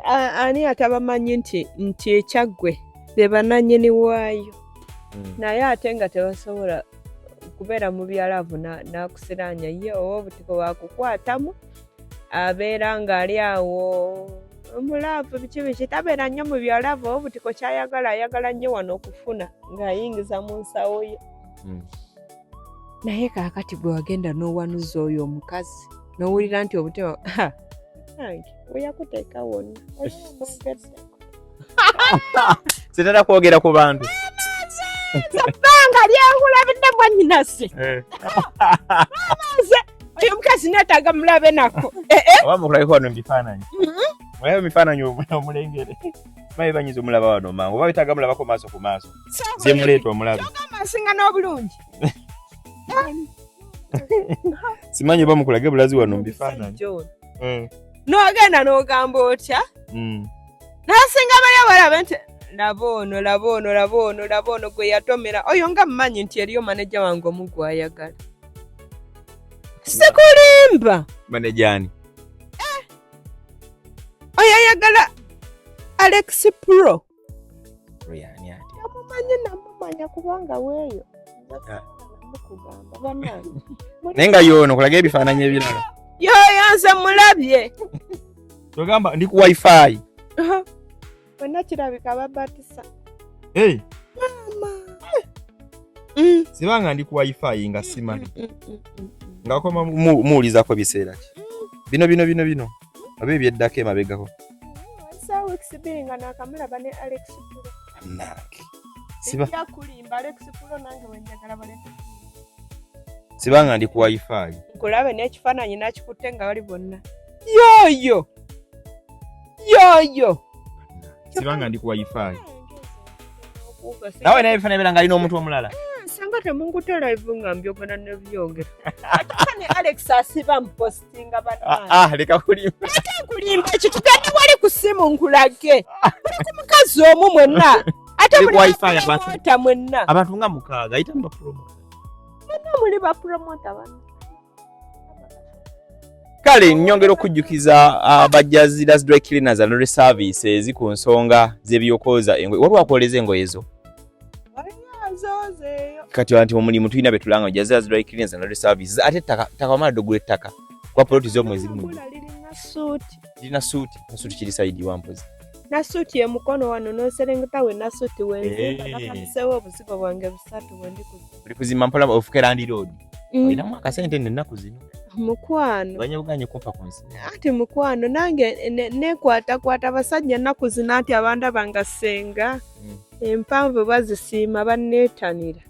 Ani atabamanyi nti ekyaggwe be bannannyini waayo. Naye ate nga tebasobola kubeera mu byalaavu n'akusiraanya ye ow'obutiko bwakukwatamu abeera ng'ali awo mulaavu biki biki tabeera nnyo mu byalaavu ow'obutiko ky'ayagala ayagala nnyo wano okufuna ng'ayingiza mu nsawo ye. Naye kaakati gwe wagenda n'owanuza oyo omukazi n'owulira nti obutima nange bwe yakuteeka wonna oli omwogeddeko. Sitera kwogera ku bantu. Ebbanga lyenkulabidde mwannyinaze. Nze oyo omukazi neetaaga mulabe nako. Oba mukulabeko wano mu bifaananyi, mulabe mu bifaananyi omulengere babe banyiza omulaba wano mangu, oba betaaga mulabako maaso ku maaso, zemuleeta omulabe. Kyogamba nsinga n'obulungi? Simanyi oba mukulage bulazi wano mu bifaananyi. N'ogenda n'ogamba otya? Nasinga bali abalabe nti laba ono, laba ono, laba ono, laba ono gwe yatomera oyo, nga mmanyi nti eriyo maneja wange omu gwayagala. Sikulimba. Maneja ani? Oyo ayagala Alex Pro. Oyo ani ate? Namumanyi, namumanya kubanga weeyo mukugamba bannange. Naye nga yoono kulaga ebifaananyi ebirala. Yoyo nze mulabye. Togamba ndi ku WiFi. Bonna kirabika babatisa. Hey, Mama. Sibanga ndi ku WiFi nga simanyi nga koma muwulizako biseera ki bino bino bino bino oba ebyeddako emabegako. Wayiseewo weeks 2 nga naakamulaba ne Alex Pro. Bannange, siba Sijja kulimba, Alex Pro nange wenjagala baleke. Sibanga ndi ku WiFi. Nkulabe n'ekifaananyi nakikutte nga bali bonna. Yooyo yoyo. Sibanga ndi ku WiFi nawe naye ebifaananyi ebira nga alina omuntu omulala. Sanga temunkute live nga mbyogera nebyogera, ate ne Alex asiba mpostinga bannange. Ah, leka kulimba. Kulimba ekyo, tugende wali ku simu nkulage. Muli ku mukazi omu mwenna, ate Muli ku muli WiFi abantu. bapromota mwenna. Abantu nga 6 ayita mu bapromo. Mwenna muli bapromota bano. Kale nnyongera okujjukiza abajaziras dry cleaners and laundry services ku nsonga z'ebyokwoza engoye. Waliwo akwoleza engoye zo? Azoozeeyo. Kati nti omulimu tulina be tulanga Jaziras Dry Cleaners and Laundry Services. Ate ettaka ttaka wamala ddogula ettaka kwa poloti z'omwe ziri mu Gula lirina suuti. Lirina suuti, nasuuti kiri side wampozi. Nasuuti emukono wano n'oserengeta we nasuuti wenzimba. Nakandiseewo obuzigo bwange busatu bwe ndi kuzimba. Oli kuzimba mpola ofuke landlord. Olinamu akasente nno ennaku zino? Mukwano. Ganye buganye kumpa ku nsi. Ati mukwano nange nekwatakwata abasajja ennaku zino, anti abandaba nga ssenga empanvu bazisiima, banneetanira.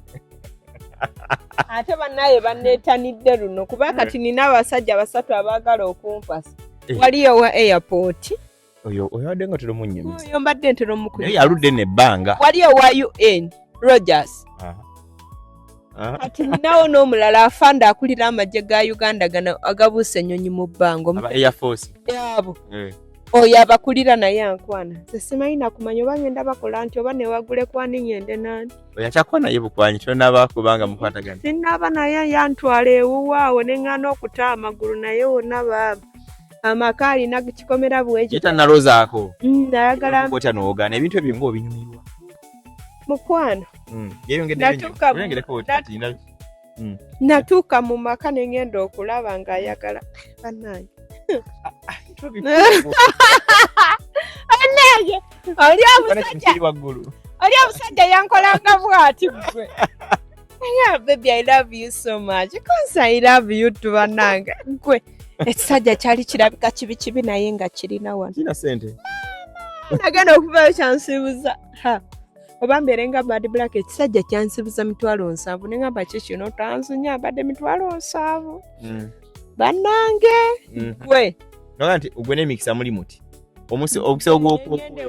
Ate bannaye banneetanidde luno kuba kati nina abasajja basatu abaagala okumpasa. Waliyo wa airport. Oyo oyo adde nga tolomunnyumiza. Oyo mbadde ntera omukunyumiza. Naye yaludde nno ebbanga. Waliyo wa UN Rogers. Kati ninawo n'omulala afande akulira amagye ga Uganda gano agabuusa ennyonyi mu bbanga. Aba Air Force. Abo. Oyo abakulira naye ankwana. Nze simanyi nakumanya oba ngenda bakola nti oba newagule kwani ngende nani. Oyo akyakwana ye bukwanyi tonaba kubanga mukwatagana. Sinnaba naye yantwala ewuwe awo ne ŋŋaana okuta amagulu naye wonna baaba. Amaka alina kikomera bwekyo. Ye tannaloozaako. Ayagala. Otya n'ogaana ebintu ebyo ng'obinyumirwa. Mukwano. Yeeyongedde Yeeyongereko oti kati Natuuka mu maka ne ŋŋenda okulaba ng'ayagala bannange. Bannange oli omusajja Kiri waggulu. Oli omusajja yankolanga bw'ati gwe. Yeah, baby, I love you so much. Cause I love you too, bannange. Gwe ekisajja kyali kirabika kibi kibi naye nga kirina wano. Kirina ssente. Nagenda okuvayo kyansibuza. Ha. Oba mbeere nga Bad Black, ekisajja kyansibuza 700,000 ne ngamba ki kino tanzinya mbadde 700,000. Bannange gwe. Noga nti gwe n'emikisa muli muti. Omusi omukisa ogw'oku Ngende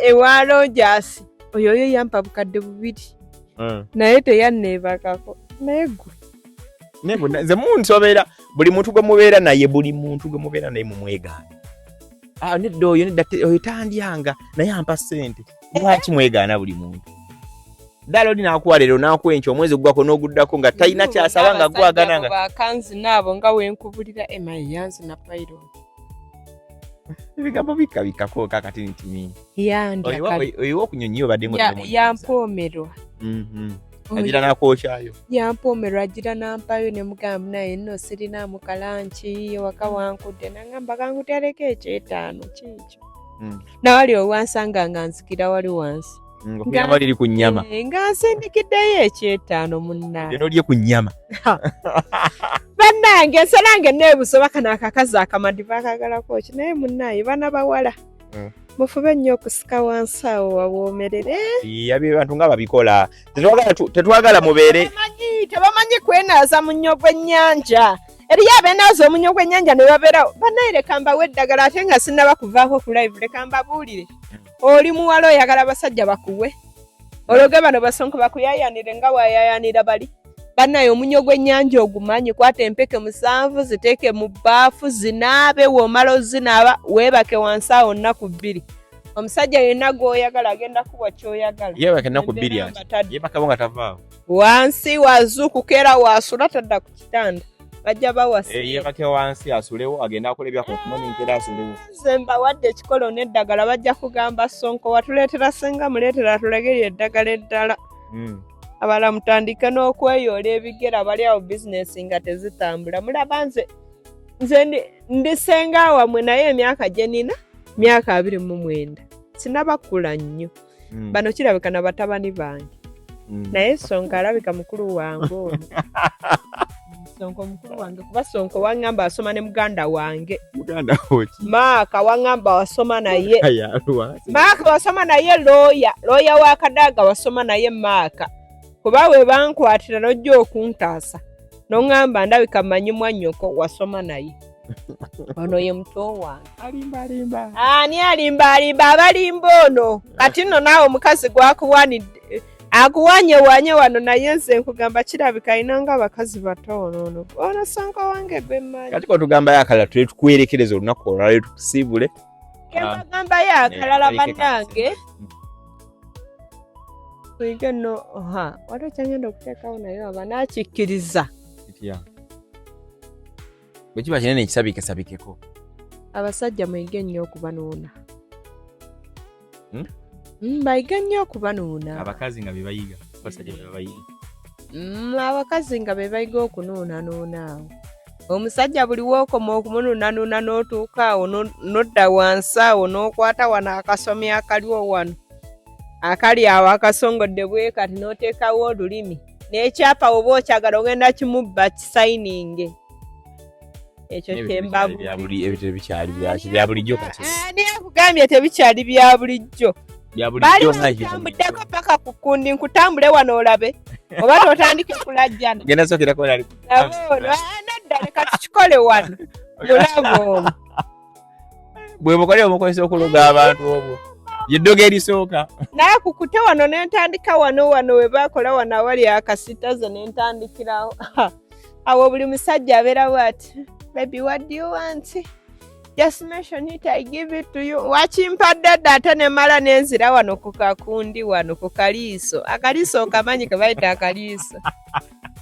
ewa Rogers. Oyo oyo yampa 2000. Naye teyanneebakako. Naye gwe. Naye bonna nze munsobera, buli muntu gwe mubeera naye, buli muntu gwe mubeera naye mumwegaana. Ah, nedda oyo nedda oyo tandyanga naye ampa ssente. Lwaki mwegaana buli muntu? Ddala oli n'akuwa leero n'akuwa enkya omwezi ogwako n'oguddako nga talina ky'asaba nga gwagana nga Bakanzi naabo nga wenkubulira Emma yanzina pilot. Ebigambo bikabikako kakati nti ni. Yandya kale. Oyiwa okunyonyi obadde ngo temunyumiza. Yampoomerwa. Agira n'akwokyayo. Yampoomerwa agira n'ampayo ne mugamba naye nno sirinaamu kalanki ewaka wankudde nangamba kankutereko ekyetaano kiikyo. Nawali owansanga nga nzikira wali wansi. Nga wali eri ku nnyama. Nga nsindikiddeyo ekyetaano munnange. Genda olye ku nnyama. Bannange nse nange neebuuza oba kano akakazi akamadi baakagalako ki naye munnaye bana bawala. Mufube nnyo okusika wansi awo wawoomerere. Yabye bantu nga babikola. Tetwagala mubeere. Tebamanyi kwenaaza munnyo gw'ennyanja. Eriyo abenaaza omunnyo gw'ennyanja ne babeerawo. Bannaye leka mbawe eddagala ate nga sinnaba kuvaako ku live, leka mbabuulire. Oli muwala oyagala abasajja bakuwe. Ologe bano basonko bakuyayanire nga wayayanira bali. Bannaye omunnyo gw'ennyanja ogumanyi, kwata empeke 7 ziteeke mu bbaafu zinaabe, w'omala ozinaaba weebake wansi awo nnaku 2. Omusajja yenna gw'oyagala agenda kuwa ky'oyagala. Yeebake nnaku 2 ati. Yeebakabo nga tavaawo. Wansi wazuukuka era waasula tadda ku kitanda. Bajja bawasa. Yeebake wansi asulewo agenda akola ebyakokumoninka era asulewo. Nze mbawadde ekikolo n'eddagala bajja kugamba Sonko watuleetera senga muleetera tulegerye eddagala eddala. Abala mutandike n'okweyoola ebigere abali awo bizinesi nga tezitambula. Mulaba nze ndi senga wammwe naye emyaka gye nina myaka 29. Sinabakula nnyo. Bano kirabika na batabani bange. Naye Sonko alabika mukulu wange ono. Sonko mukulu wange kuba Sonko wangamba asoma ne muganda wange. Muganda woki? Maaka wangamba wasoma naye. Maaka wasoma naye lawyer. Lawyer wa Kadaga wasoma naye Maaka. Kuba we bankwatira n'ojja okuntaasa. N'ongamba ndabika mmanyi mwannyoko wasoma naye. Ono ye muto wange. Alimba alimba. Ani alimba alimba abalimba ono. Kati nno naawe omukazi gwakuwanidde. Akuwanye wanye wano naye nze nkugamba kirabika alina ng'abakazi bato ono ono. Ono Sonko wange gwe mmanyi. Kati kwe tugambayo akalala tule tukwerekereza olunaku olwaleero tukusiibule. Ke mbagambayo akalala bannange. Tuyige nno ha waliwo kyangenda okuteekawo naye aba n'akikkiriza. Bwe kiba kinene ekisabikesabikeko. Abasajja muyige nnyo okubanuuna. Bayige nnyo okubanuuna. Abakazi nga be bayiga, abasajja be bayiga. Abakazi nga be bayiga okunuunanuuna awo. Omusajja buli w'okoma okumunuunanuuna n'otuuka awo n'odda wansi awo n'okwata wano akasomi akaliwo wano. Akali awo akasongodde bwe kati n'oteekawo olulimi. N'ekyapa oba okyagala ogenda kimubba kisayininge. Ekyo kyembabu. Ebyo tebikyali bya bulijjo kati. Ani akugambye tebikyali bya bulijjo? Bali batambuddeko paka ku kkundi nkutambule wano olabe oba totandike kulajjana. Genda sookerako nali. Nedda leka tukikole wano. Mulaba ono. Bwe bukole omukozesa okuloga abantu obwo. Yeddogo erisooka. Naye kukute wano ne ntandika wano wano we baakola wano awali akasitaze ne ntandikirawo. Awo buli musajja abeera bw'ati, baby what do you want? Just mention it, I give it to you. Wakimpadde dda ate ne mala nenzira wano ku kakundi wano ku kaliiso. Akaliiso okamanyi ke bayita akaliiso.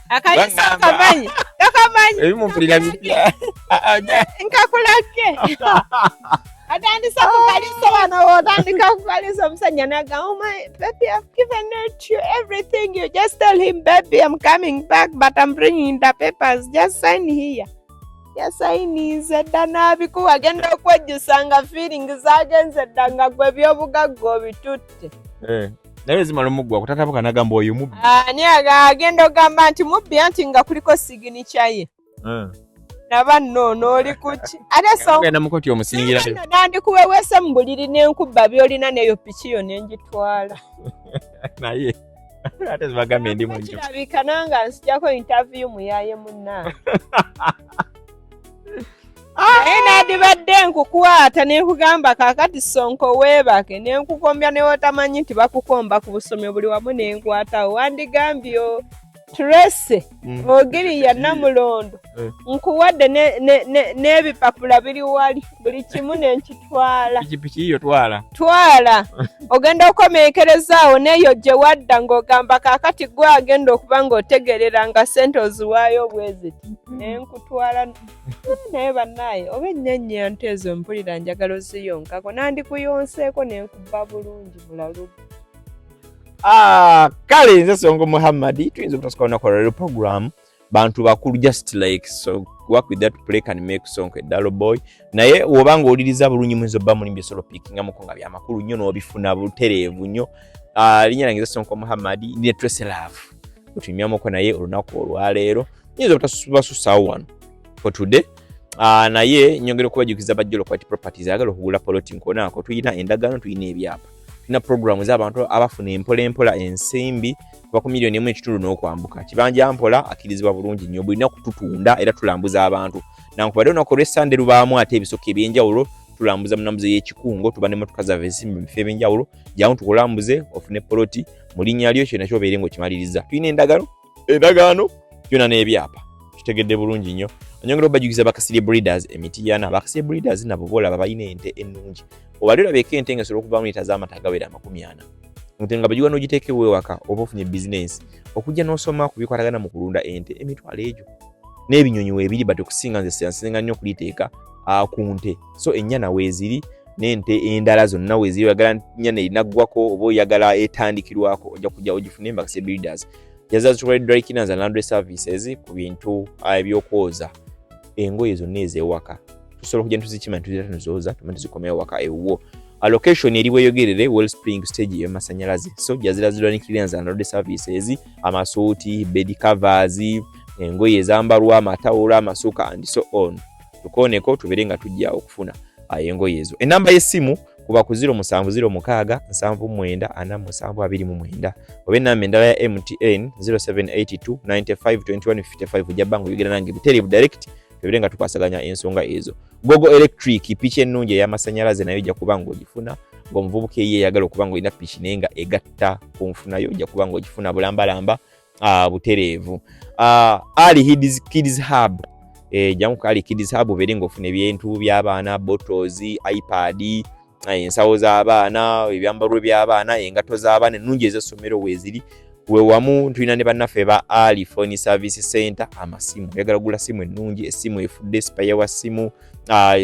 Akaliiso okamanyi? Tokamanyi? Ebimu mpulira bipya. Nkakulage. Atandise ku kaliiso wano, otandika ku kaliiso omusajja n'agamba, oh my baby, I've given it you everything. You just tell him, baby, I'm coming back, but I'm bringing the papers. Just sign here. Yasayinize dda n'abikuwa agenda okwejjusa nga feeling zagenze dda nga gwe ebyobugagga obitutte. Naye zimala omuggwa kutatabuka n'agamba oyo mubbi. Ani agenda ogamba nti mubbi anti nga kuliko signature ye. Naba nno ono oli kuki? Ate so Genda mu kkooti omusingira. Nno nandikuweweese mu buliri n'enkubba by'olina n'eyo piki yo ne ngitwala. Naye ate zibagambye ndi mujjo. Kirabika nange nzijjako interview muyaaye munnange. Naye nandibadde nkukwata ne nkugamba kaakati Sonko weebake ne nkukombya ne w'otamanyi nti bakukomba ku busomyo buli wamu ne nkwatawo. Wandigambye Tracy Ogiriya Namulondo nkuwadde n'ebipapula biri wali buli kimu ne nkitwala. Pikipiki yo twala. Twala. Ogenda okukomekereza awo n'eyo gye wadda ng'ogamba kaakati gwe agenda okuba ng'otegerera nga ssente oziwaayo bwe ziti. Ne nkutwala. Naye bannaaye oba ennyannya nte ezo mpulira njagala oziyonkako nandikuyonseeko ne nkubba bulungi mulalu. Kale nze Sonko Muhammad tuyinza obutasuka olunaku olwaleero program bantu bakulu just like so work with that play can make Sonko a dull boy. Naye woba ng'owuliriza bulungi muyinza obba mulimu by'osobola opiikingamuko nga byamakulu nnyo n'obifuna butereevu nnyo. Linnya lange nze Sonko Muhammad ne Tracy Love otunyumyamuko naye olunaku olwaleero. Nyinza obutasubasusawo wano for today. Naye nyongera okubajjukiza ba Jolo Quality Properties, ayagala okugula poloti nkonaako, tulina endagaano, tulina ebyapa, tulina programu z'abantu abafuna empola empola ensimbi kuva ku miliyoni 1.5 n'okwambuka. Kibanja mpola akkirizibwa bulungi nnyo, bulina kututunda era tulambuza abantu. Nankubadde olunaku olw'Essande lubaamu ate ebisoko ebyenjawulo, tulambuza munamuze y'ekikungo, tuba n'emmotoka zaffe ezisimba mu bifo ebyenjawulo. Jangu tukulambuze ofune poloti mu linnya lyo, kyonna kyobeere ng'okimaliriza. Tulina endagaano byonna n'ebyapa, kitegedde bulungi nnyo. Onyongera obajjukiza Bakasirye Breeders emitiyana. Bakasirye Breeders nabo boolaba balina ente ennungi. Obali olabeko ente nga esobola okuvaamu lita z'amata agawera 40, nte nga bagiwa n'ogiteeka ewaka oba ofunye bizinensi, okujja n'osoma ku bikwatagana mu kulunda ente, emitwalo egyo n'ebinyonyi weebiri, but okusinga nze nsinga nnyo okuliteeka ku nte. So ennyana weeziri n'ente endala zonna weeziri. Oyagala nnyana erinaggwako oba oyagala etandikirwako, ojja kujja ogifune. Bakasirye Breeders yazazitukole dry cleaners and laundry services ku bintu ebyokwoza engoye zonna ez'ewaka. Tusobola okujja netuzikima netuzira tuzooza, tuma tuzikomyawo waka ewuwo. Location eri Bweyogerere, Wellspring stage y'amasanyalaze. So Jazira dry cleaners and laundry services, amasuuti, bed covers, engoye ezambalwa, amatawulo, amasuka and so on. Tukooneko tubeere nga tujja okufuna engoye ezo. Enamba y'essimu kuba ku 0706 79 47 29, oba enamba endala ya MTN 0782 95 21 55. Ojja banga oyogera nange butereevu direct, tubeere nga tukwasaganya ensonga ezo. Gogo Electric, piki ennungi ey'amasanyalaze nayo ojja kuba ng'ogifuna. Ng'omuvubuka eyo eyagala okuba ng'olina piki naye nga egatta ku nfunayo, ojja kuba ng'ogifuna bulambalamba butereevu. Ali Kids Hub, jangu ku Ali Kids Hub obeere ng'ofuna ebintu by'abaana, bottles, iPad, ensawo z'abaana, ebyambalo by'abaana, engatto z'abaana ennungi ez'essomero weeziri. Wewamu tulina ne bannaffe ba Ali Phone Service Center, amasimu, oyagala gula simu ennungi, essimu efudde, spare wa simu,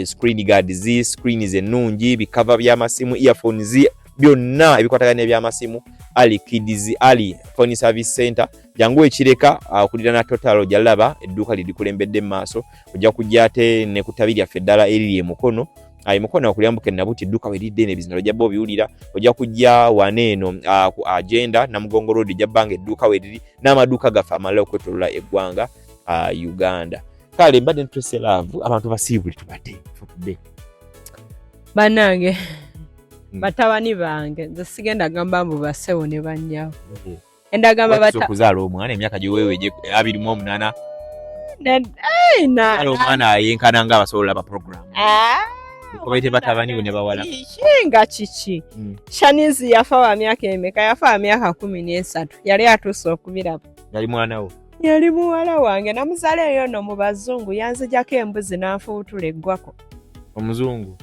screen guards, screens ennungi, bi cover by'amasimu, earphones, byonna ebikwatagana ebyamasimu. Ali Kids, Ali Phone Service Center, jangu ekireka okuliraana Total, ojja laba edduuka lirikulembedde mu maaso. Ojja kujja ate ne ku ttabi lyaffe eddala eriri emukono, emukono okulyambuka enabuti, edduuka weridde n'ebizina ojja bba obiwulira. Ojja kujja wano eno ku Agenda, Namugongo Road, ojja bbanga edduuka weriri n'amaduuka gaffe amalala okwetolola eggwanga Uganda. Kale mbadde ntuse love, abantu basiibule, tubadde for today. Bannange, batabani bange, nze sigenda gamba mbu basewo ne bannyabo, endagamba okuzaala omwana emyaka giweewe 28, ala omwana ayenkana nga abasobola olaba program. Baite batabani bo ne bawala. Nga kiki? Shanizi yafa wa myaka emeka? Yafa wa myaka 13, yali atuuse okubiraba. Yali mwana wo? Yali muwala wange, namuzaala eyo no mu bazungu, yanzijako embuzi n'anfuutula eggwako. Omuzungu?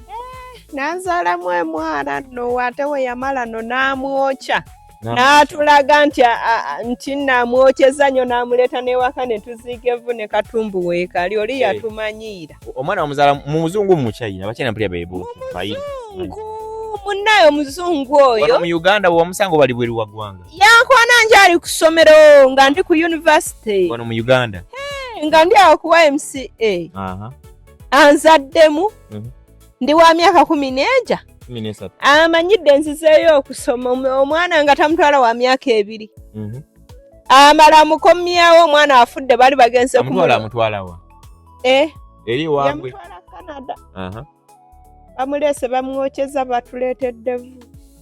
Nanzaalamu emwana nno, ate we yamala no n'amwokya, n'atulaga nti nti namwokyeza nnyo, n'amuleeta n'ewaka ne tuziiga evvu ne katumbu weekali oli yatumanyiira. Omwana wamuzaala mu muzungu, mu China? Abachina mpulira bebo. Muzungu munnaye, omuzungu oyo. Mu Uganda bwewamusanga bali bweru wa ggwanga? Yankwana nkyali ku ssomero, nga ndi ku university. Wano mu Uganda? Nga ndi awo ku YMCA. Anzaddemu ndi wa myaka 11. 13. Amanyidde nzizeeyo okusoma, omwana nga tamutwala wa myaka 2. Amala amukomyawo, omwana afudde, baali bagenze. Amutwala, amutwala wa? Eh, eri ewaabwe? Yamutwala Canada. Bamuleese, bamwokyeza, batuleetedde vvu.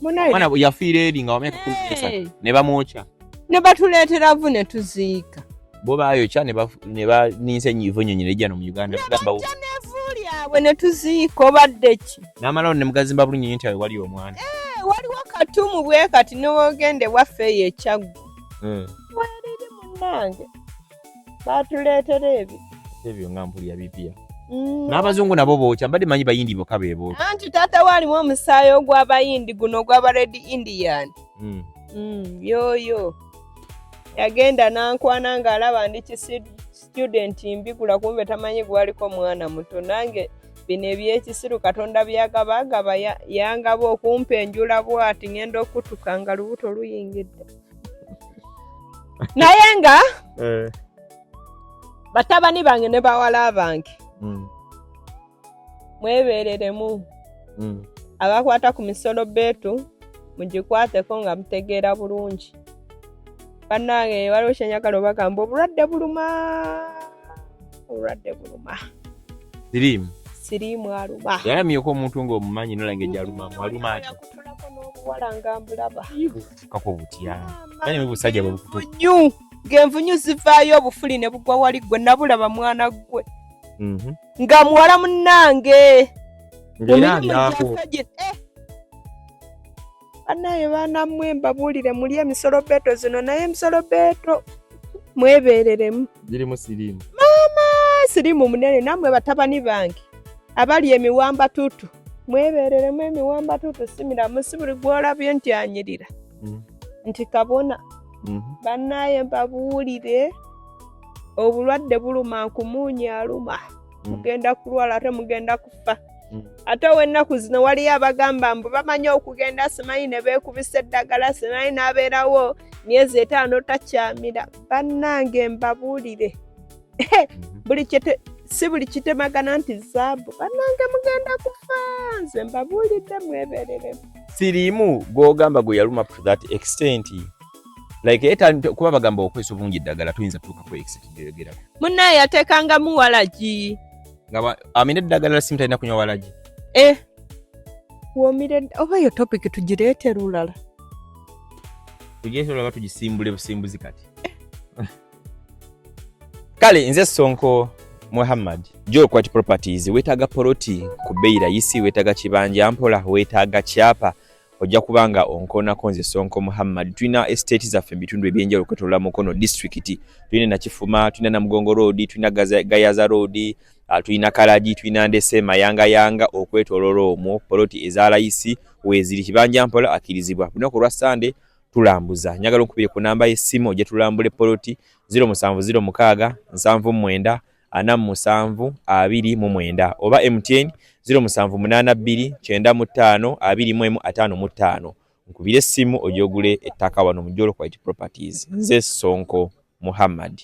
Munaye. Omwana yafiira eri nga wa myaka 13 ne bamwokya? Ne batuleetera vvu ne tuziika. Bo bayokya ne baninsa enyivu ennyonyi nejja no mu Uganda. Gamba N'evvu lyabwe ne tuziika, obadde ki? N'amalawo ne mugazimba bulungi nti awo wali omwana. Eh, waliwo katumu bwe kati newogende waffe eyo ekyaggu weriri, munnange, batuleetera ebyo. Ebyo nga mpulira bipya. N'abazungu nabo bookya? Mbadde manyi Bayindi bokka be bookya. Anti taata we alimu omusaayi ogw'Abayindi, guno ogw'aba Red Indian. Yoyo yagenda nankwana ng'alaba ndi student mbigula, kumbe tamanyi gwaliko mwana muto. Nange bino ebyekisiru Katonda byagabagaba, yangaba okumpa enjula bwati, ngenda okutuka nga lubuto luyingidde, naye nga batabani bange ne bawala bange, mwebereremu. Abakwata ku misolo beetu mugikwateko nga mutegeera bulungi. Bannange, waliwo kyenjagala obagamba, obulwadde buluma, obulwadde buluma. Siriimu. Siriimu aluma. Yalamyeko omuntu ng'omumanyi nola engeri gy'alumamu, aluma atya? Yakutulako n'obuwala nga mbulaba. Kako butya? Kale ne busajja bwe bukutu. Nvunyu ng'envunyu zivaayo obufuli ne bugwa wali ggwe, nabulaba mwana ggwe. Nga muwala munnange. Ng'era ali ako. Bannaye baana mmwe mbabuulire, muli emisolobeeto zino, naye emisolobeeto mwebeereremu. Girimu siriimu. Maama, siriimu munene. Nammwe batabani bange abali emiwambatutu, mwebeereremu emiwambatutu, si miramu, si buli gw'olabye nti anyirira nti kabona. Bannaye mbabuulire, obulwadde buluma, nkumuunya aluma. Mugenda kulwala ate mugenda kufa. Ate ow'ennaku zino waliyo abagamba mbu bamanyi okugenda simanyi ne beekubisa eddagala, simanyi n'abeerawo myezi 5 takyamira. Bannange mbabuulire, si buli kitemagana nti zaabu. Bannange mugenda kufa, nze mbabuulidde, mwebereremu. Siriimu gw'ogamba gwe yaluma to that extent, like eta kuba bagamba okwesa obungi eddagala tuyinza tuuka ku extent gyoyogerako. Munnaye yateekangamu walagi. Nga amina eddagala la simu talina kunywa walagi. Womire oba eyo topic tugireete lulala. Tugireete lulala, tugisimbule busimbuzi kati. Kale nze Sonko Muhammad, Joel Quality Properties. Weetaaga poloti ku bbeeyi rayisi, weetaaga kibanja mpola, weetaaga kyapa, ojja kubanga onkoonako nze Sonko Muhammad. Tulina estate zaffe mu bitundu ebyenjawulo okwetooloola Mukono disitulikiti. Tulina Nakifuma, tulina Namugongo Road, tulina Gayaza Road, tulina Kalagi, tulina Ndese, Mayangayanga, okwetooloola omwo poloti eza layisi weeziri. Kibanja mpola akkirizibwa. Lunaku olwa Sande tulambuza. Njagala onkubire ku namba y'essimu ojje tulambule poloti, 0706 79 47 29, oba MTN 0782 95 21 55. Nkubire essimu ojje ogule ettaka wano mu Jolo Quality Properties. Nze Sonko Muhammad.